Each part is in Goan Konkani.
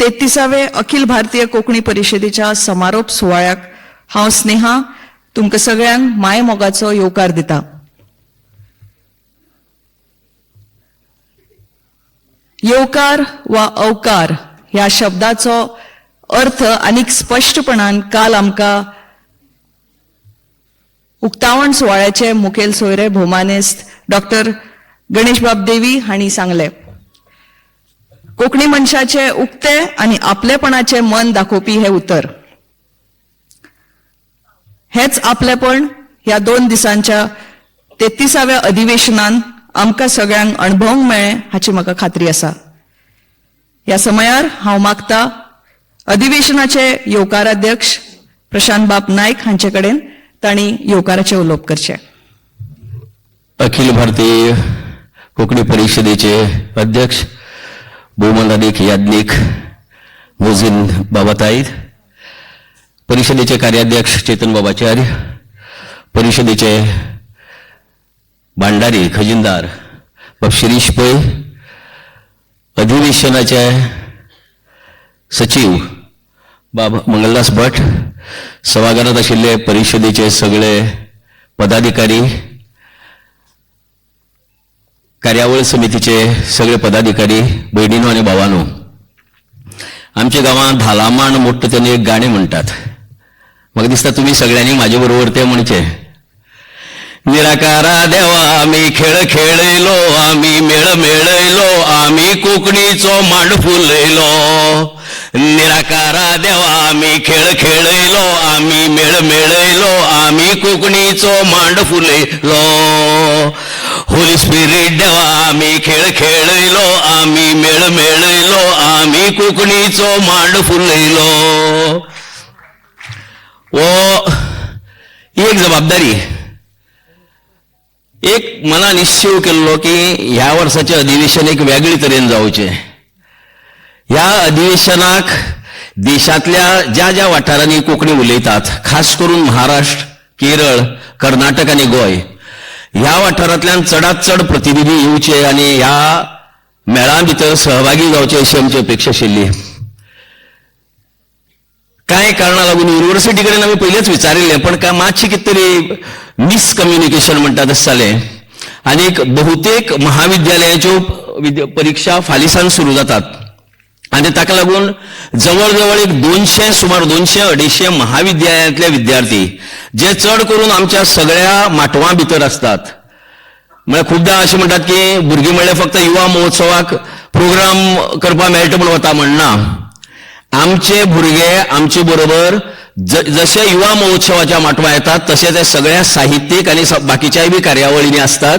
33वे अखिल भारतीय कोंकणी परिशदेच्या समारोप सुवाळ्याक हांव स्नेहा तुमकां सगळ्यांक मायमोगाचो येवकार दिता. येवकार वा अवकार ह्या शब्दाचो अर्थ आनीक स्पश्टपणान काल आमकां उक्तावण सुवाळ्याचे मुखेल सोयरे भोवमानेस्त डॉक्टर गणेशबाब देवी हांणी सांगले. कोंकणी मनशाचे उक्ते आनी आपलेपणाचे मन दाखोवपी हे उतर. हेच आपलेपण ह्या 2 दिसांच्या 33व्या अधिवेशनान आमकां सगळ्यांक अणभवंक मेळ्ळें हाची म्हाका खात्री आसा. ह्या समयार हांव मागता अधिवेशनाचे येवकाराध्यक्ष प्रशांत बाब नायक हांचे कडेन तांणी येवकाराचें उलोवप करचें. अखिल भारतीय कोंकणी परिशदेचे अध्यक्ष भोवमानादीक याज्ञीक मोझीन बाबा ताईद, परिशदेचे कार्याध्यक्ष चेतन बाबाचार्य, परिशदेचे भांडारी खजिनदार बाब शिरीष पै, अधिवेशनाचे सचीव बाब मंगलदास भट, सभाघरात आशिल्ले परिशदेचे सगळे पदाधिकारी, कार्यावळ समितीचे सगळे पदाधिकारी, भयणीनो आनी भावानो, आमच्या गांवांत धालामाण मोठ्ठा तेन्ना एक गाणें म्हणटात. म्हाका दिसता तुमी सगळ्यांनी म्हाजे बरोबर तें म्हणचें. निराकारा देवा आमी खेळ खेळयलो, आमी मेळ मेळयलो, आमी कोंकणीचो मांड फुलयलो. निराकारा देवा आमी खेळ खेळयलो, आमी मेळ मेळयलो, आमी कोंकणीचो मांड फुलयलो. होली स्पिरीट देवा आमी खेळ खेळयलो, आमी मेळ मेळयलो, आमी कोंकणीचो मांड फुलयलो. हो एक जबाबदारी, एक मना निश्चीव केल्लो की ह्या वर्साचें अधिवेशन एक वेगळे तरेन जावचें. ह्या अधिवेशनाक देशांतल्या ज्या ज्या वाठारांनी कोंकणी उलयतात, खास करून महाराष्ट्र, केरळ, कर्नाटक आनी गोंय ह्या वाठारांतल्यान चडांत चड प्रतिनिधी येवचे आनी ह्या मेळां भितर सहभागी जावचे अशी आमची अपेक्षा आशिल्ली. कांय कारणां लागून युनिवर्सिटी कडेन आमी पयलेच विचारिल्लें, पण काय मातशें कितें तरी मिसकम्युनिकेशन म्हणटा तशें जालें आनीक बहुतेक महाविद्यालयाच्यो परिक्षा फालिसान सुरू जातात आनी ताका लागून जवळ जवळ एक 200 सुमार 200-250 महाविद्यालयांतले विद्यार्थी जे चड करून आमच्या सगळ्या माटवां भितर आसतात. म्हळ्यार खुबदां अशें म्हणटात की भुरगीं म्हणल्यार फक्त युवा महोत्सवाक प्रोग्राम करपाक मेळटा म्हूण वता म्हणना. आमचे भुरगे आमचे बरोबर जशे युवा महोत्सवाच्या माटवा येतात तशे ते सगळ्या साहित्यीक आनी बाकीच्याय बी कार्यावळींनी आसतात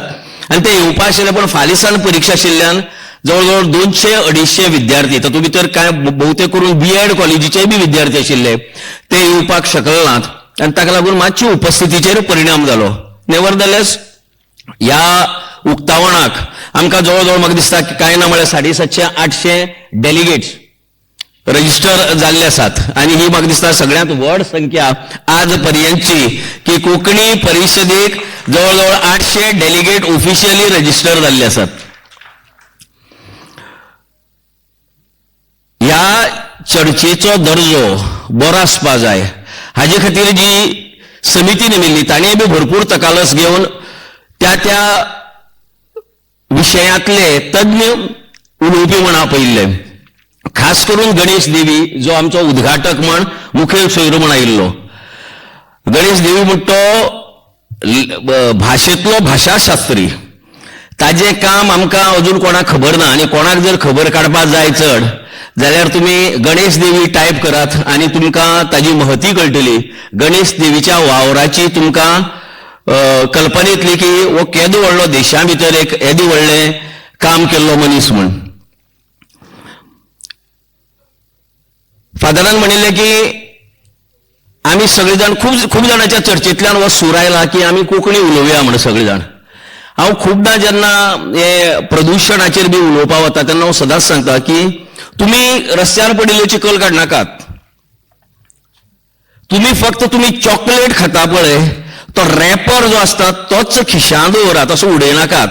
आनी ते येवपा आशिल्ले, पण फालिसान परिक्षा आशिल्ल्यान जवळ जवळ 200-250 विद्यार्थी, तातूंत भितर कांय बहुतेक करून बी एड कॉलेजीचे बी विद्यार्थी आशिल्ले, ते येवपाक शकले नात आनी ताका लागून मातशी उपस्थितीचेर परिणाम जालो. नेवरदलेस ह्या उक्तावणाक आमकां जवळ जवळ म्हाका दिसता कांय ना म्हळ्यार 750-800 डेलिगेट्स रजिस्टर जाल्ले आसात आनी ही म्हाका दिसता सगळ्यांत व्हड संख्या आज पर्यंतची की कोंकणी परिशदेक जवळ जवळ 800 डेलिगेट ऑफिशियली रजिस्टर जाल्ले आसात. ह्या चर्चेचो दर्जो बरो आसपा जाय हाजे खातीर जी समिती नेमिल्ली ताणें बी भरपूर तकालस घेवन त्या त्या विशयांतले तज्ञ उलोवपी म्हण आपयिल्ले. खास करून गणेश देवी जो आमचो उद्घाटक म्हण मुखेल सोयरो म्हण आयिल्लो. गणेश देवी म्हण तो भाशेंतलो भाशाशास्त्री, ताजें काम आमकां अजून कोणाक खबर ना आनी कोणाक जर खबर काडपाक जाय चड जाल्यार तुमी गणेश देवी टायप करात आनी तुमकां ताजी महती कळटली. गणेश देवीच्या वावराची तुमकां कल्पना येतली की हो केदो व्हडलो देशा भितर एक येदें व्हडलें काम केल्लो मनीस म्हूण. फादरान म्हणिल्लें की आमी सगळे जाण खूब खूब जाणांच्या चर्चेंतल्यान हो सूर आयला की आमी कोंकणी उलोवया म्हण सगळे जाण. हांव खुबदां जेन्ना हे प्रदुशणाचेर बी उलोवपाक वता तेन्ना हांव सदांच सांगता की तुमी रस्त्यार पडिल्ले चिखल काडनाकात, तुमी फक्त तुमी चॉकलेट खाता पळय तो रॅपर जो आसता तोच खिशांत दवरात, असो उडयनाकात.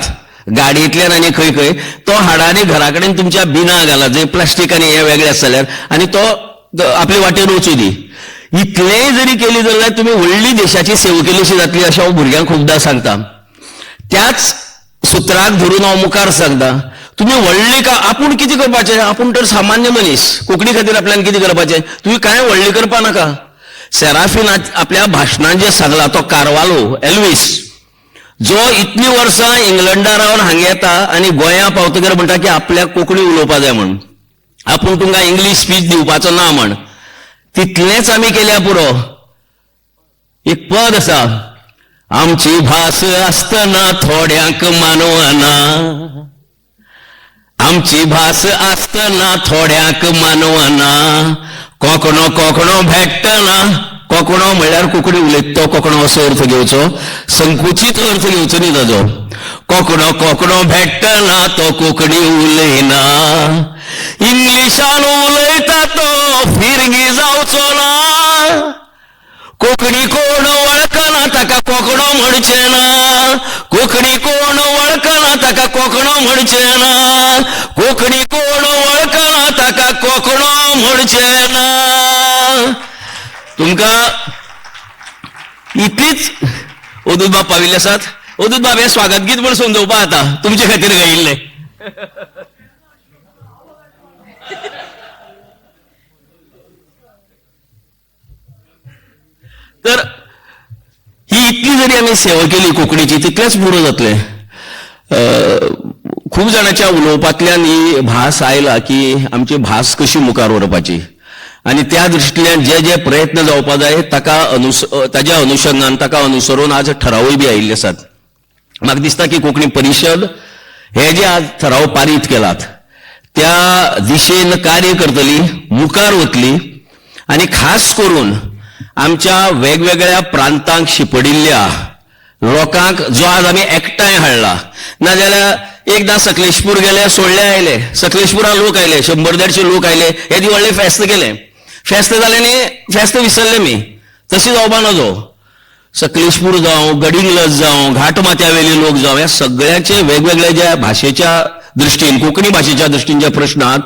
गाडयेंतल्यान आनी खंय खंय तो हाडा आनी घरा कडेन तुमच्या बिना घाला जंय प्लास्टीक आनी हे वेगळे आसा जाल्यार, आनी तो आपले वाटेर वचूं दी. इतलेंय जरी केली जाल्यार तुमी व्हडली देशाची सेवा केली अशी जातली अशें हांव भुरग्यांक खुबदां सांगता. त्याच सुत्राक धरून हांव मुखार सांगता, तुमी व्हडली का आपूण कितें करपाचें, आपूण तर सामान्य मनीस, कोंकणी खातीर आपल्यान कितें करपाचें, तुमी कांय व्हडलें करपा नाका. सेराफीन आपल्या भाशणान जें सांगला तो कारवालो एल्वीस जो इतलीं वर्सां इंग्लंडा रावन हांगा येता आनी गोंया पावतकर म्हणटा की आपल्याक कोंकणी उलोवपा जाय म्हण, आपूण तुमकां इंग्लीश स्पीच दिवपाचो ना म्हण. तितलेंच आमी केल्या पुरो. एक पद आसा, आमची भास आसतना थोड्यांक मानवना, आमची भास आसतना थोड्यांक मानवना, कोंकणो कोंकणो भेटना. कोंकणो म्हणल्यार कोंकणी उलयता तो कोंकणो असो अर्थ घेवचो, संकुचीत अर्थ घेवचो न्ही ताजो. कोंकणो कोंकणो भेटना तो कोंकणी उलयना, इंग्लिशान उलयता तो फिरंगी जावचो ना, कोंकणी कोण वळखना ताका कोंकणो म्हणचें ना, कोंकणी कोण वळखना ताका कोंकणो म्हणचें ना, कोंकणी कोण वळखना ताका कोंकणो म्हणचें ना. तुमकां इतलीच अवधूत बाब पाविल्ले आसात. अवधूत बाब हें स्वागत गीत म्हण समजोवपा आतां तुमचे खातीर गायिल्लें. तर ही इतली जरी आमी सेवा केली कोंकणीची तितलेंच पुरो जातलें. खूब जाणांच्या उलोवपांतल्यान ही भास आयला की आमची भास कशी मुखार व्हरपाची, आनी त्या दृश्टींतल्यान जे जे प्रयत्न जावपा जाय ताका ताज्या अनुशंगान ताका अनुसरून आज ठरावूय बी आयिल्ले आसात. म्हाका दिसता की कोंकणी परिशद हे जे आज ठराव पारीत केलात त्या दिशेन कार्य करतली, मुखार वतली, आनी खास करून आमच्या वेगवेगळ्या प्रांतांक शिपडिल्ल्या लोकांक जो आज आमी एकठांय हाडला. नाजाल्यार एकदां सकलेशपूर गेले, सोडले आयले, सकलेशपुरा लोक आयले, 100-150 लोक आयले, हे दी व्हडलें फेस्त केलें, फेस्त जालें न्ही फेस्त विसरले मी. तशी जावपा नजो. सकलेशपूर जावं, गडिंग्लज जावं, घाटमाथ्यावेले लोक जावं, ह्या सगळ्यांचे वेगवेगळ्या ज्या भाशेच्या दृश्टीन, कोंकणी भाशेच्या दृश्टीन जे प्रश्न आहात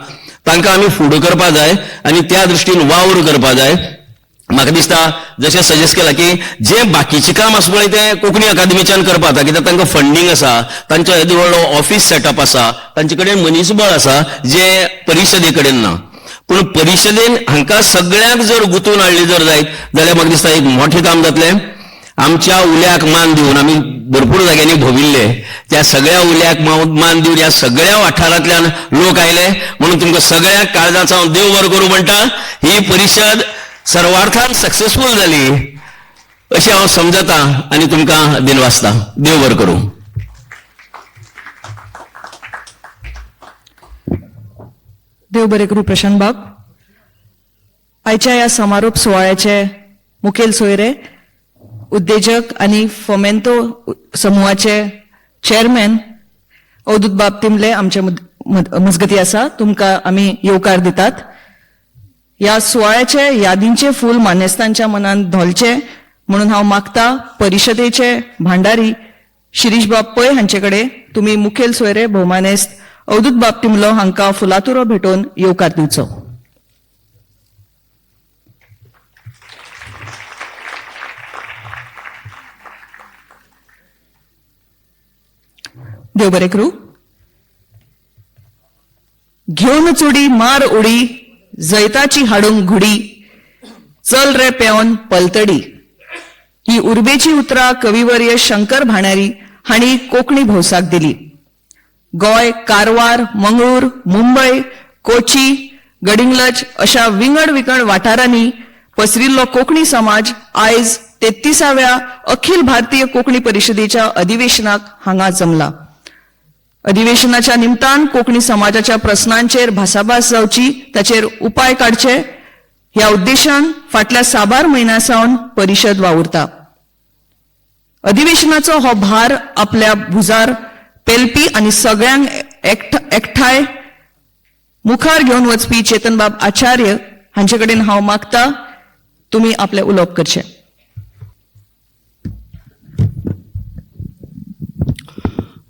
तांकां आमी फुडें करपा जाय आनी त्या दृश्टीन वावर करपा जाय. म्हाका दिसता जशें सजेस्ट केलां की जें बाकीचें काम आसा पळय तें कोंकणी अकादमीच्यान करपा जाता, कित्याक तांकां फंडींग आसा, तांचो येदो व्हडलो ऑफिस सेटअप आसा, तांचे कडेन मनीसबळ आसा जें परिशदे कडेन ना. पूण परिशदेन हांकां सगळ्यांक जर गुंतून हाडली जर जायत जाल्यार म्हाका दिसता एक मोठें काम जातलें. आमच्या उल्याक मान दिवन आमी भरपूर जाग्यांनी भोविल्ले, त्या सगळ्या उल्याक मान दिवन ह्या सगळ्या वाठारांतल्यान लोक आयले म्हणून तुमकां सगळ्यांक काळजाचो हांव देव बरो करूं म्हणटा. ही परिशद सर्वार्थान सक्सेसफूल जाली अशें हांव समजता आनी तुमकां दिनवासता. देव बरो करूं. देव बरें करूं प्रशांत बाब. आयच्या ह्या समारोप सुवाळ्याचे मुखेल सोयरे उद्देजक आनी फोमेंतो समुहाचे चेअरमॅन अवधूत बाब तिमले आमचे मजगती आसा. तुमकां आमी येवकार दितात. ह्या सुवाळ्याचे यादींचे फूल मानेस्तांच्या मनान धोलचे म्हणून हांव मागता परिशदेचे भांडारी शिरीष बाब पै हांचे कडेन तुमी मुखेल सोयरे भोवमानेस्त अवधूत बाब तिमलो हांकां फुलातुरो भेटोवन येवकार दिवचो. देव बरें करूं. घेवन चुडी मार उडी, जैताची हाडूंक घुडी, चल रे पेवन पलतडी, ही उर्बेची उतरां कविवर्य शंकर भाणारी हांणी कोंकणी भौसाक दिली. गोंय, कारवार, मंगळूर, मुंबय, कोची, गडिंग्लज अशा विंगड विंगड वाठारांनी पसरिल्लो कोंकणी समाज आयज 33व्या अखिल भारतीय कोंकणी परिशदेच्या अधिवेशनाक हांगा जमला. अधिवेशनाच्या निमतान कोंकणी समाजाच्या प्रस्नांचेर भासाभास जावची, ताचेर उपाय काडचे ह्या उद्देशान फाटल्या साबार म्हयन्या सावन परिशद वावुरता. अधिवेशनाचो हो भार आपल्या भुजार पेलपी आनी सगळ्यांक एकठांय मुखार घेवन वचपी चेतनबाब आचार्य हांचे कडेन हांव मागता तुमी आपलें उलोवप करचें.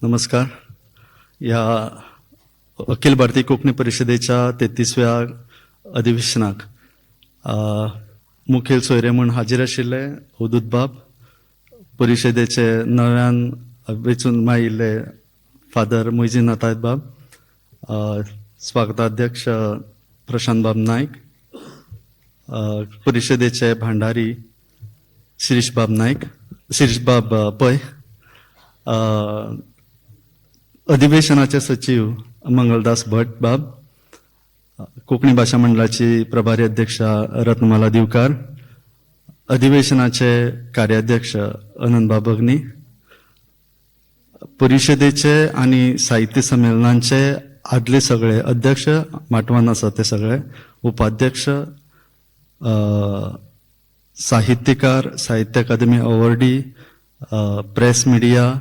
नमस्कार. ह्या अखिल भारतीय कोंकणी परिशदेच्या 33व्या अधिवेशनाक मुखेल सोयरे म्हूण हाजीर आशिल्ले अवधूत बाब, परिशदेचे नव्यान वेंचून आयिल्ले फादर मोयजीन नातायत बाब, स्वागताध्यक्ष प्रशांत बाब नायक, परिशदेचे भांडारी शिरीष बाब नायक, शिरीष बाब पै, अधिवेशनाचे सचिव मंगलदास भट बाब, कोंकणी भाशा मंडळाची प्रभारी अध्यक्षा रत्नमाला दिवकार, अधिवेशनाचे कार्याध्यक्ष अनंत बाब अग्नी, परिशदेचे आनी साहित्य संमेलनाचे आदले सगळे अध्यक्ष माटवान आसा ते सगळे उपाध्यक्ष, साहित्यकार, साहित्य अकादमी अवॉर्डी, प्रेस मिडिया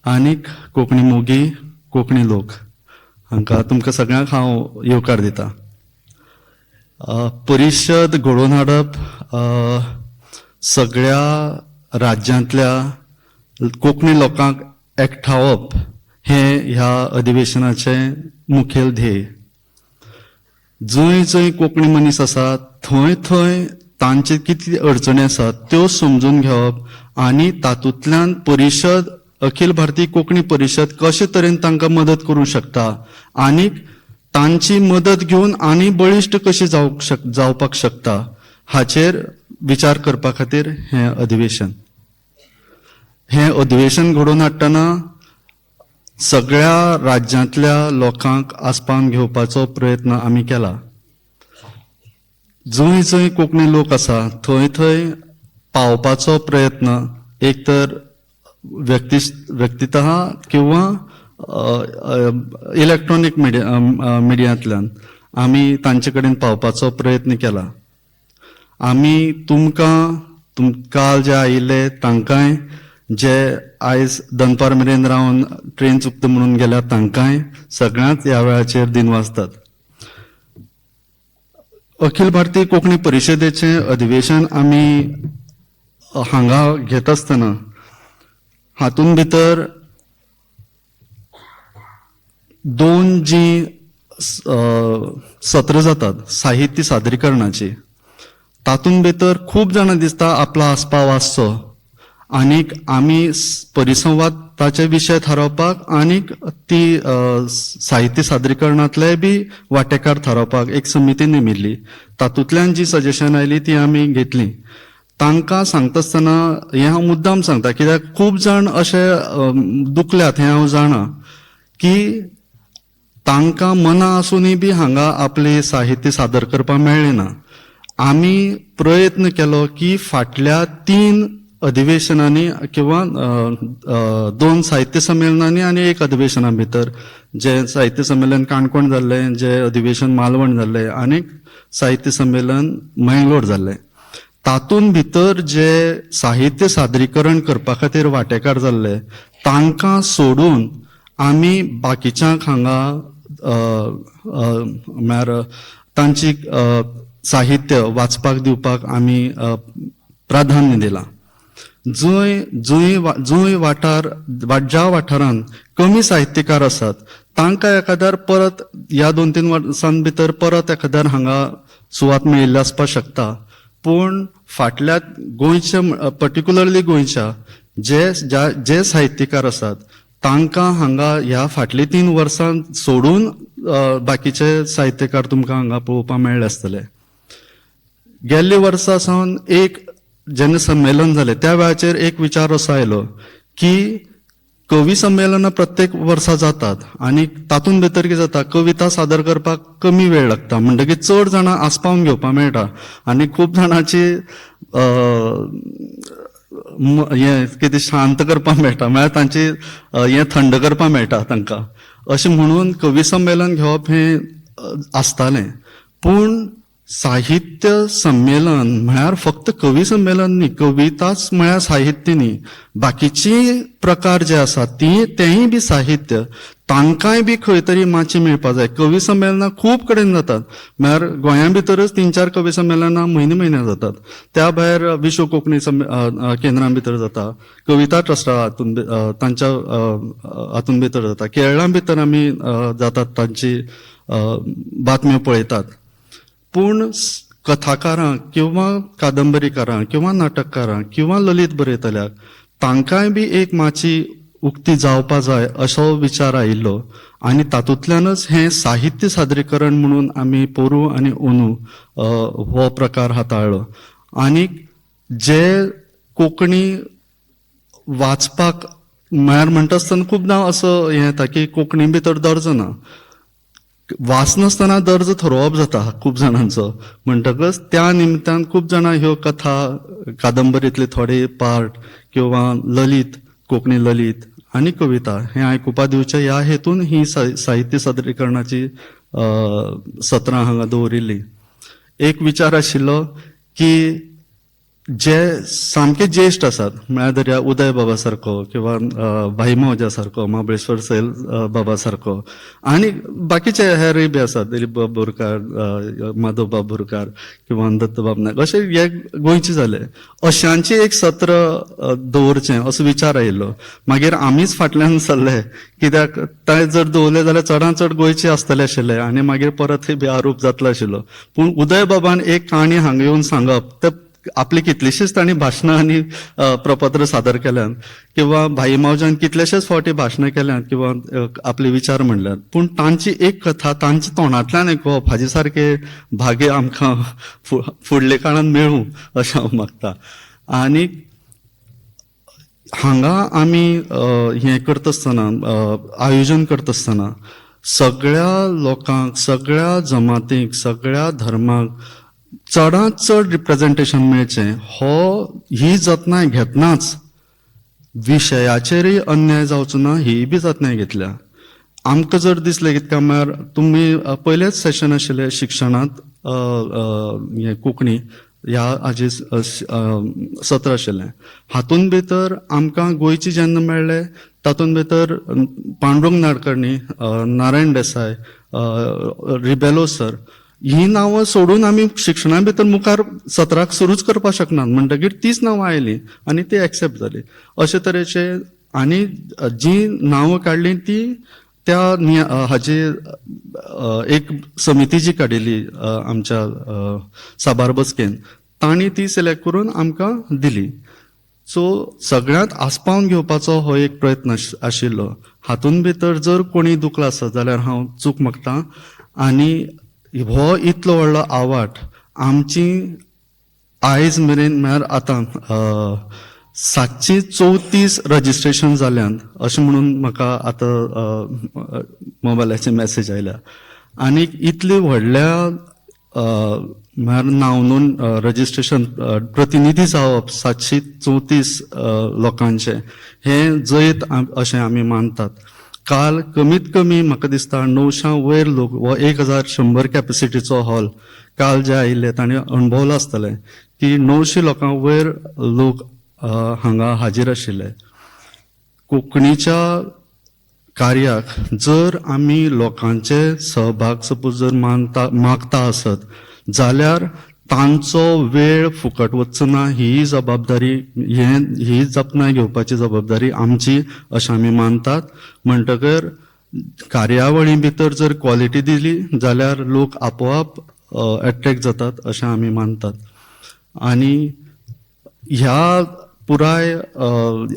आनीक कोंकणी मोगी कोंकणी लोक हांकां तुमकां सगळ्यांक हांव येवकार दिता. परिशद घडोवन हाडप सगळ्या राज्यांतल्या कोंकणी लोकांक एकठावप हें ह्या अधिवेशनाचें मुखेल ध्येय. जंय जंय कोंकणी मनीस आसा थंय थंय तांचे कितली अडचणी आसात त्यो समजून घेवप आनी तातूंतल्यान परिशद अखिल भारतीय कोंकणी परिशद कशे तरेन तांकां मदत करूंक शकता आनी तांची मदत घेवन आनी बळिश्ट कशी जावपाक शकता हाचेर विचार करपा खातीर हें अधिवेशन. हें अधिवेशन घडोवन हाडटना सगळ्या राज्यांतल्या लोकांक आसपावन घेवपाचो प्रयत्न आमी केला. जंय जंय कोंकणी लोक आसा थंय थंय पावपाचो प्रयत्न एक तर व्यक्तितः किंवा इलेक्ट्रॉनीक मिडियांतल्यान आमी तांचे कडेन पावपाचो प्रयत्न केला. आमी तुमकां काल जे आयिल्ले तांकांय, जे आयज दनपार मेरेन रावन ट्रेन चुकता म्हणून गेल्यार तांकांय सगळ्यांत ह्या वेळाचेर दिनवासतात. अखिल भारतीय कोंकणी परिशदेचें अधिवेशन आमी हांगा घेत आसतना हातूंत भितर दोन जीं सत्रां जातात साहित्य सादरीकरणाची, तातूंत भितर खूब जाणां दिसता आपलो आस्पाव आसचो आनीक आमी परिसंवाद ताचे विशय थारावपाक आनीक ती साहित्य सादरीकरणांतले बी वांटेकार थारावपाक एक समिती नेमिल्ली. तातूंतल्यान जी सजेशन आयली ती आमी घेतली. तांकां सांगता आसतना हें हांव मुद्दाम सांगता कित्याक खूब जाण अशे दुखल्यात हें हांव जाणा की तांकां मना आसुनूय बी हांगा आपलें साहित्य सादर करपाक मेळ्ळें ना. आमी प्रयत्न केलो की फाटल्या 3 अधिवेशनांनी किंवा 2 साहित्य संमेलनांनी आनी 1 अधिवेशना भितर, जें साहित्य संमेलन काणकोण जाल्लें, जें अधिवेशन मालवण जाल्लें आनी साहित्य संमेलन मंगलोर जाल्लें, तातूंत भितर जे साहित्य सादरीकरण करपा खातीर वांटेकार जाल्ले तांकां सोडून आमी बाकीच्यांक हांगा म्हळ्यार तांची साहित्य वाचपाक दिवपाक आमी प्राधान्य दिलां. जंय जंय जंय वाठार ज्या वाठारांत कमी साहित्यकार आसात तांकां एखाद्यार परत ह्या 2-3 वर्सां भितर परत एखाद्यार हांगा सुवात मेळिल्ली आसपाक शकता. पूण फाटल्या गोंयच्या पर्टिक्युलरली गोंयच्या जे जे साहित्यकार आसात तांकां हांगा ह्या फाटली 3 वर्सां सोडून बाकीचे साहित्यकार तुमकां हांगा पळोवपाक मेळ्ळे आसतले. गेल्ले वर्सा सावन एक जेन्ना संमेलन जालें त्या वेळाचेर एक विचार असो आयलो की कवी संमेलनां प्रत्येक वर्सा जातात आनी तातूंत भितर कितें जाता, कविता सादर करपाक कमी वेळ लागता म्हणटकीर चड जाणां आस्पावन घेवपाक मेळटा आनी खूब जाणांची हें कितें शांत करपाक मेळटा, म्हळ्यार तांची हें थंड करपाक मेळटा तांकां. अशें म्हणून कवी संमेलन घेवप हें आसतालें. पूण साहित्य संमेलन म्हळ्यार फक्त कवी संमेलन न्ही, कविताच म्हळ्यार साहित्य न्ही, बाकीची प्रकार जे आसात ती तेंय बी साहित्य. तांकांय बी खंय तरी माची मेळपा जाय. कवी संमेलनां खूब कडेन जातात, म्हळ्यार गोंया भितरच 3-4 कवी संमेलनां म्हयने म्हयन्या जातात. त्या भायर विश्व कोंकणी केंद्रां भितर जाता, कविता ट्रस्टा हातून तांच्या हातून भितर जाता, केरळा भितर आमी जातात तांची बातम्यो पळयतात. पूण कथाकारांक किंवा कादंबरीकारांक किंवा नाटककारांक किंवा ललित बरयतल्याक तांकांय बी एक माची उक्ती जावपा जाय असो विचार आयिल्लो आनी तातूंतल्यानच हें साहित्य सादरीकरण म्हणून आमी पोरू आनी अंदू हो प्रकार हाताळ्ळो. आनी जे कोंकणी वाचपाक म्हळ्यार म्हणटा आसतना खुबदां असो हें येता की कोंकणी भितर दर्जो ना, वाचनासतना दर्जो थरोवप जाता खूब जाणांचो. म्हणटकच त्या निमतान खूब जाणां ह्यो कथा कादंबरीतले थोडे पार्ट किंवा ललित कोंकणी ललित आनी कविता हें आयकुपा दिवचें ह्या हेतून ही साहित्य सादरीकरणाची सत्रां हांगा दवरिल्ली. एक विचार आशिल्लो की जे सामके ज्येश्ठ आसात म्हळ्यार दर्या उदय बाबा सारको किंवा भाई मावज्या सारको, महाबळेश्वर सैल बाबा सारको आनी बाकीचे हेरूय बी आसात, दिलीप बाब बोरकार, माधव बाब बोरकार किंवा दत्तबाब नायक, अशे हे गोंयचे जाले. अशांचे एक सत्र दवरचें असो विचार आयिल्लो. मागीर आमीच फाटल्यान सरले, कित्याक ते जर दवरले जाल्यार चडांत चड गोंयचे आसतले आशिल्ले आनी मागीर परत बी आरोप जातलो आशिल्लो. पूण उदय बाबान एक काणी हांगा येवन सांगप, ते आपली कितलीशीच तांणी भाशणां आनी प्रपत्र सादर केल्यात किंवा भाई मावज्यान कितलेशेच फावटी भाशणां केल्यात किंवा आपले विचार म्हणल्यात, पूण तांची एक कथा तांच्या तोंडांतल्यान आयकुवप हाजे सारके भाग्य आमकां फुडल्या काळान मेळूं अशें हांव मागता. आनी हांगा आमी हें करता आसतना, आयोजन करता आसतना सगळ्या लोकांक, सगळ्या जमातींक, सगळ्या धर्मांक चडांत चड रिप्रेजेंटेशन मेळचें हो ही जतनाय घेतनाच विशयाचेरय अन्याय जावचो ना ही बी जतनाय घेतल्या. आमकां जर दिसलें कितक्या म्हळ्यार तुमी पयलेच सेशन आशिल्लें शिक्षणांत हें कोंकणी ह्या हाजे सत्र आशिल्लें, हातूंत भितर आमकां गोंयची जेन्ना मेळ्ळे तातूंत भितर पांडुरंग नाडकर्णी, नारायण देसाय, रिबेलो सर ही नांवां सोडून आमी शिक्षणा भितर मुखार सत्राक सुरूच करपाक शकनात. म्हणटगीर तीच नांवां आयलीं आनी ती एक्सेप्ट जाली. अशे तरेचे आनी जी नांवां काडलीं ती त्या हाजे एक समिती जी काडिल्ली आमच्या साबार बसकेन तांणी ती सिलेक्ट करून आमकां दिली. सो सगळ्यांत आस्पावन घेवपाचो हो एक प्रयत्न आशिल्लो. हातूंत भितर जर कोणी दुखला आसत जाल्यार हांव चूक मागता. आनी हो इतलो व्हडलो आवाठ आमची आयज मेरेन म्हळ्यार आतां 734 रजिस्ट्रेशन जाल्यान अशें म्हणून म्हाका आतां मोबायलाचेर मॅसेज आयल्या. आनी इतले व्हडल्या म्हळ्यार नांव नोंद रजिस्ट्रेशन प्रतिनिधी जावप 734 लोकांचें हें जैत अशें आमी मानतात. काल कमीत कमी म्हाका दिसता 900 वयर लोक हो 1100 कॅपेसिटीचो हॉल काल जे आयिल्ले तांणी अणभवलां आसतलें की 900 लोकां वयर लोक हांगा हाजीर आशिल्ले. कोंकणीच्या कार्याक जर आमी लोकांचे सहभाग सपोज जर मागता आसत जाल्यार तांचो वेळ फुकट वचचो ना ही जबाबदारी, ही जतनाय घेवपाची जबाबदारी आमची अशें आमी मानतात. म्हणटकर कार्यावळी भितर जर क्वॉलिटी दिली जाल्यार लोक आपोआप एट्रेक्ट जातात अशें आमी मानतात. आनी ह्या पुराय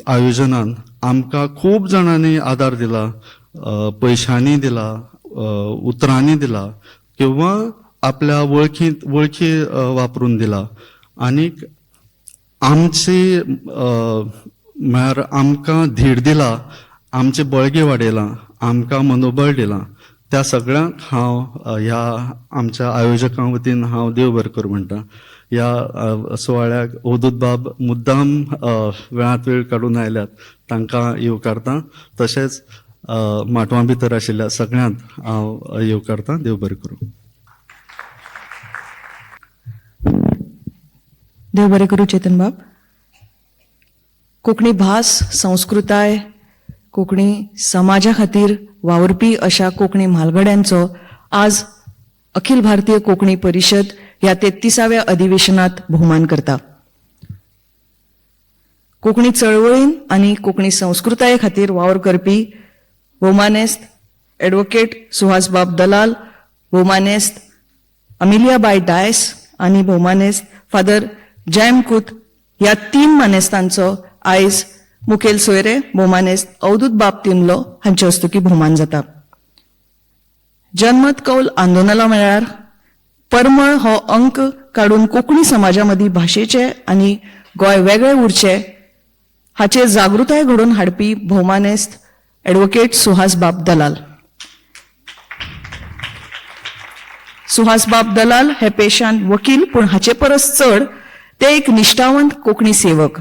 आयोजनान आमकां खूब जाणांनी आदार दिला, पयशांनी दिला, उतरांनी दिला किंवा आपल्या वळखी वापरून दिला. आनीक आमची म्हळ्यार आमकां धीर दिला, आमचें बळगें वाडयलां, आमकां मनोबळ दिलां. त्या सगळ्यांक हांव ह्या आमच्या आयोजकां वतीन हांव देव बरें करूं म्हणटा. ह्या सुवाळ्याक अवधूत बाब मुद्दाम वेळांत वेळ काडून आयल्यात तांकां येवकारता, तशेंच माटवां भितर आशिल्ल्या सगळ्यांक हांव येवकारता. देव बरें करूं. देव बरें करूं चेतन बाब. कोंकणी भास, संस्कृताय, कोंकणी समाजा खातीर वावुरपी अशा कोंकणी म्हालगड्यांचो आज अखिल भारतीय कोंकणी परिशद ह्या 33व्या अधिवेशनात भोवमान करता. कोंकणी चळवळीन आनी कोंकणी संस्कृताये खातीर वावर करपी भोवमानेस्त एडवोकेट सुहासबाब दलाल, भोवमानेस्त अमिलियाबाय डायस आनी भोवमानेस्त फादर जॅम कुत ह्या 3 मानेस्तांचो आयज मुखेल सोयरे भोवमानेस्त अवधूत बाब तिमलो हांचे हस्तुकी भोवमान जाता. जनमत कौल आंदोलना वेळार परमळ हो अंक काडून कोंकणी समाजा मदीं भाशेचे आनी गोंय वेगळे उरचे हाचेर जागृताय घडोवन हाडपी भोवमानेस्त एडवोकेट सुहासबाब दलाल. सुहासबाब दलाल हे पेशान वकील, पूण हाचे परस चड ते एक निश्ठावंत कोंकणी सेवक.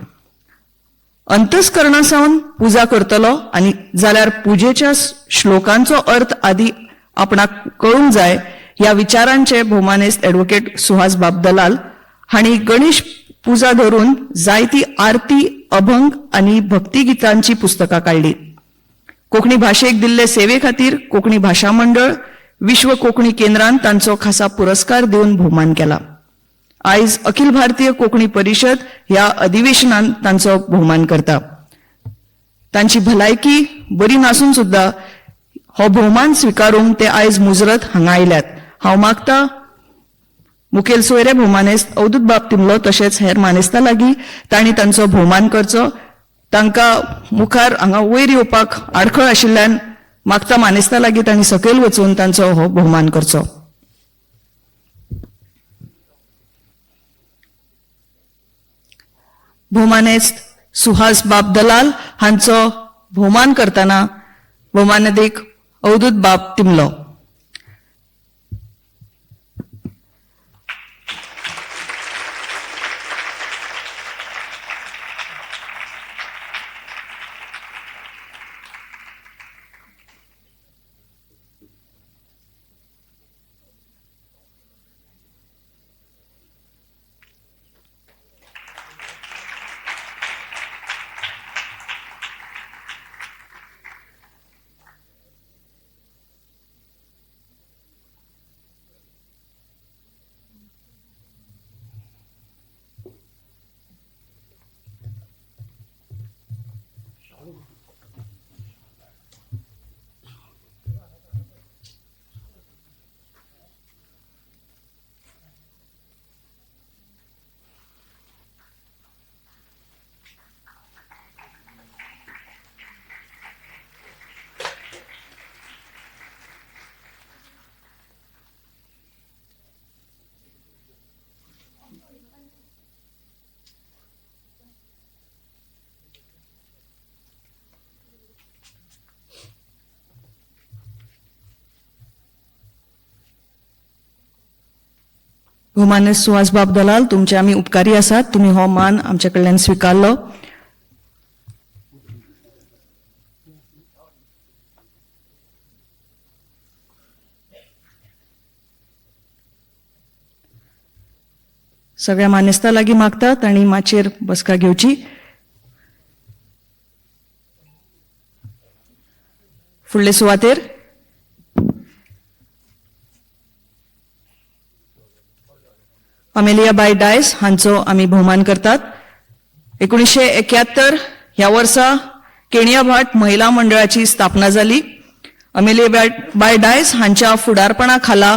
अंतस्करणा सावन पुजा करतलो आनी जाल्यार पुजेच्या श्लोकांचो अर्थ आदी आपणाक कळूंक जाय ह्या विचारांचे भोवमानेस्त एडवोकेट सुहासबाब दलाल हांणी गणेश पुजा धरून जायती आरती, अभंग आनी भक्तिगितांची पुस्तकां काडली. कोंकणी भाशेक दिल्ले सेवे खातीर कोंकणी भाशा मंडळ, विश्व कोंकणी केंद्रान तांचो खासा पुरस्कार दिवन भोवमान केला. आयज अखिल भारतीय कोंकणी परिशद ह्या अधिवेशनान तांचो भोवमान करता. तांची भलायकी बरी नासून सुद्दां हो भोवमान स्विकारूंक ते आयज मुजरत हांगा आयल्यात. हांव मागता मुखेल सोयरे भोवमानेस्त अवधूत बाब तिमलो तशेंच हेर मानेस्तां लागीं तांणी तांचो भोवमान करचो. तांकां मुखार हांगा वयर येवपाक आडखळ आशिल्ल्यान मागता मानेस्तां लागीं तांणी सकयल वचून तांचो हो भोवमान करचो. भोवमानेस्त सुहास बाब दलाल हांचो भोवमान करतना भोवमानदीक अवधूत बाब तिमलो. भोवमानेस्त सुहासबाब दलाल, तुमचे आमी उपकारी आसात. तुमी हो मान आमचे कडल्यान स्विकारलो. सगळ्या मानेस्तां लागीं मागतात आनी माचयेर बसका घेवची. फुडले सुवातेर अमेलियाबाय डायस हांचो आमी भोवमान करतात. 1971 ह्या वर्सा केणियाभाट महिला मंडळाची स्थापना जाली. अमेलियाबाय डायस हांच्या फुडारपणा खाला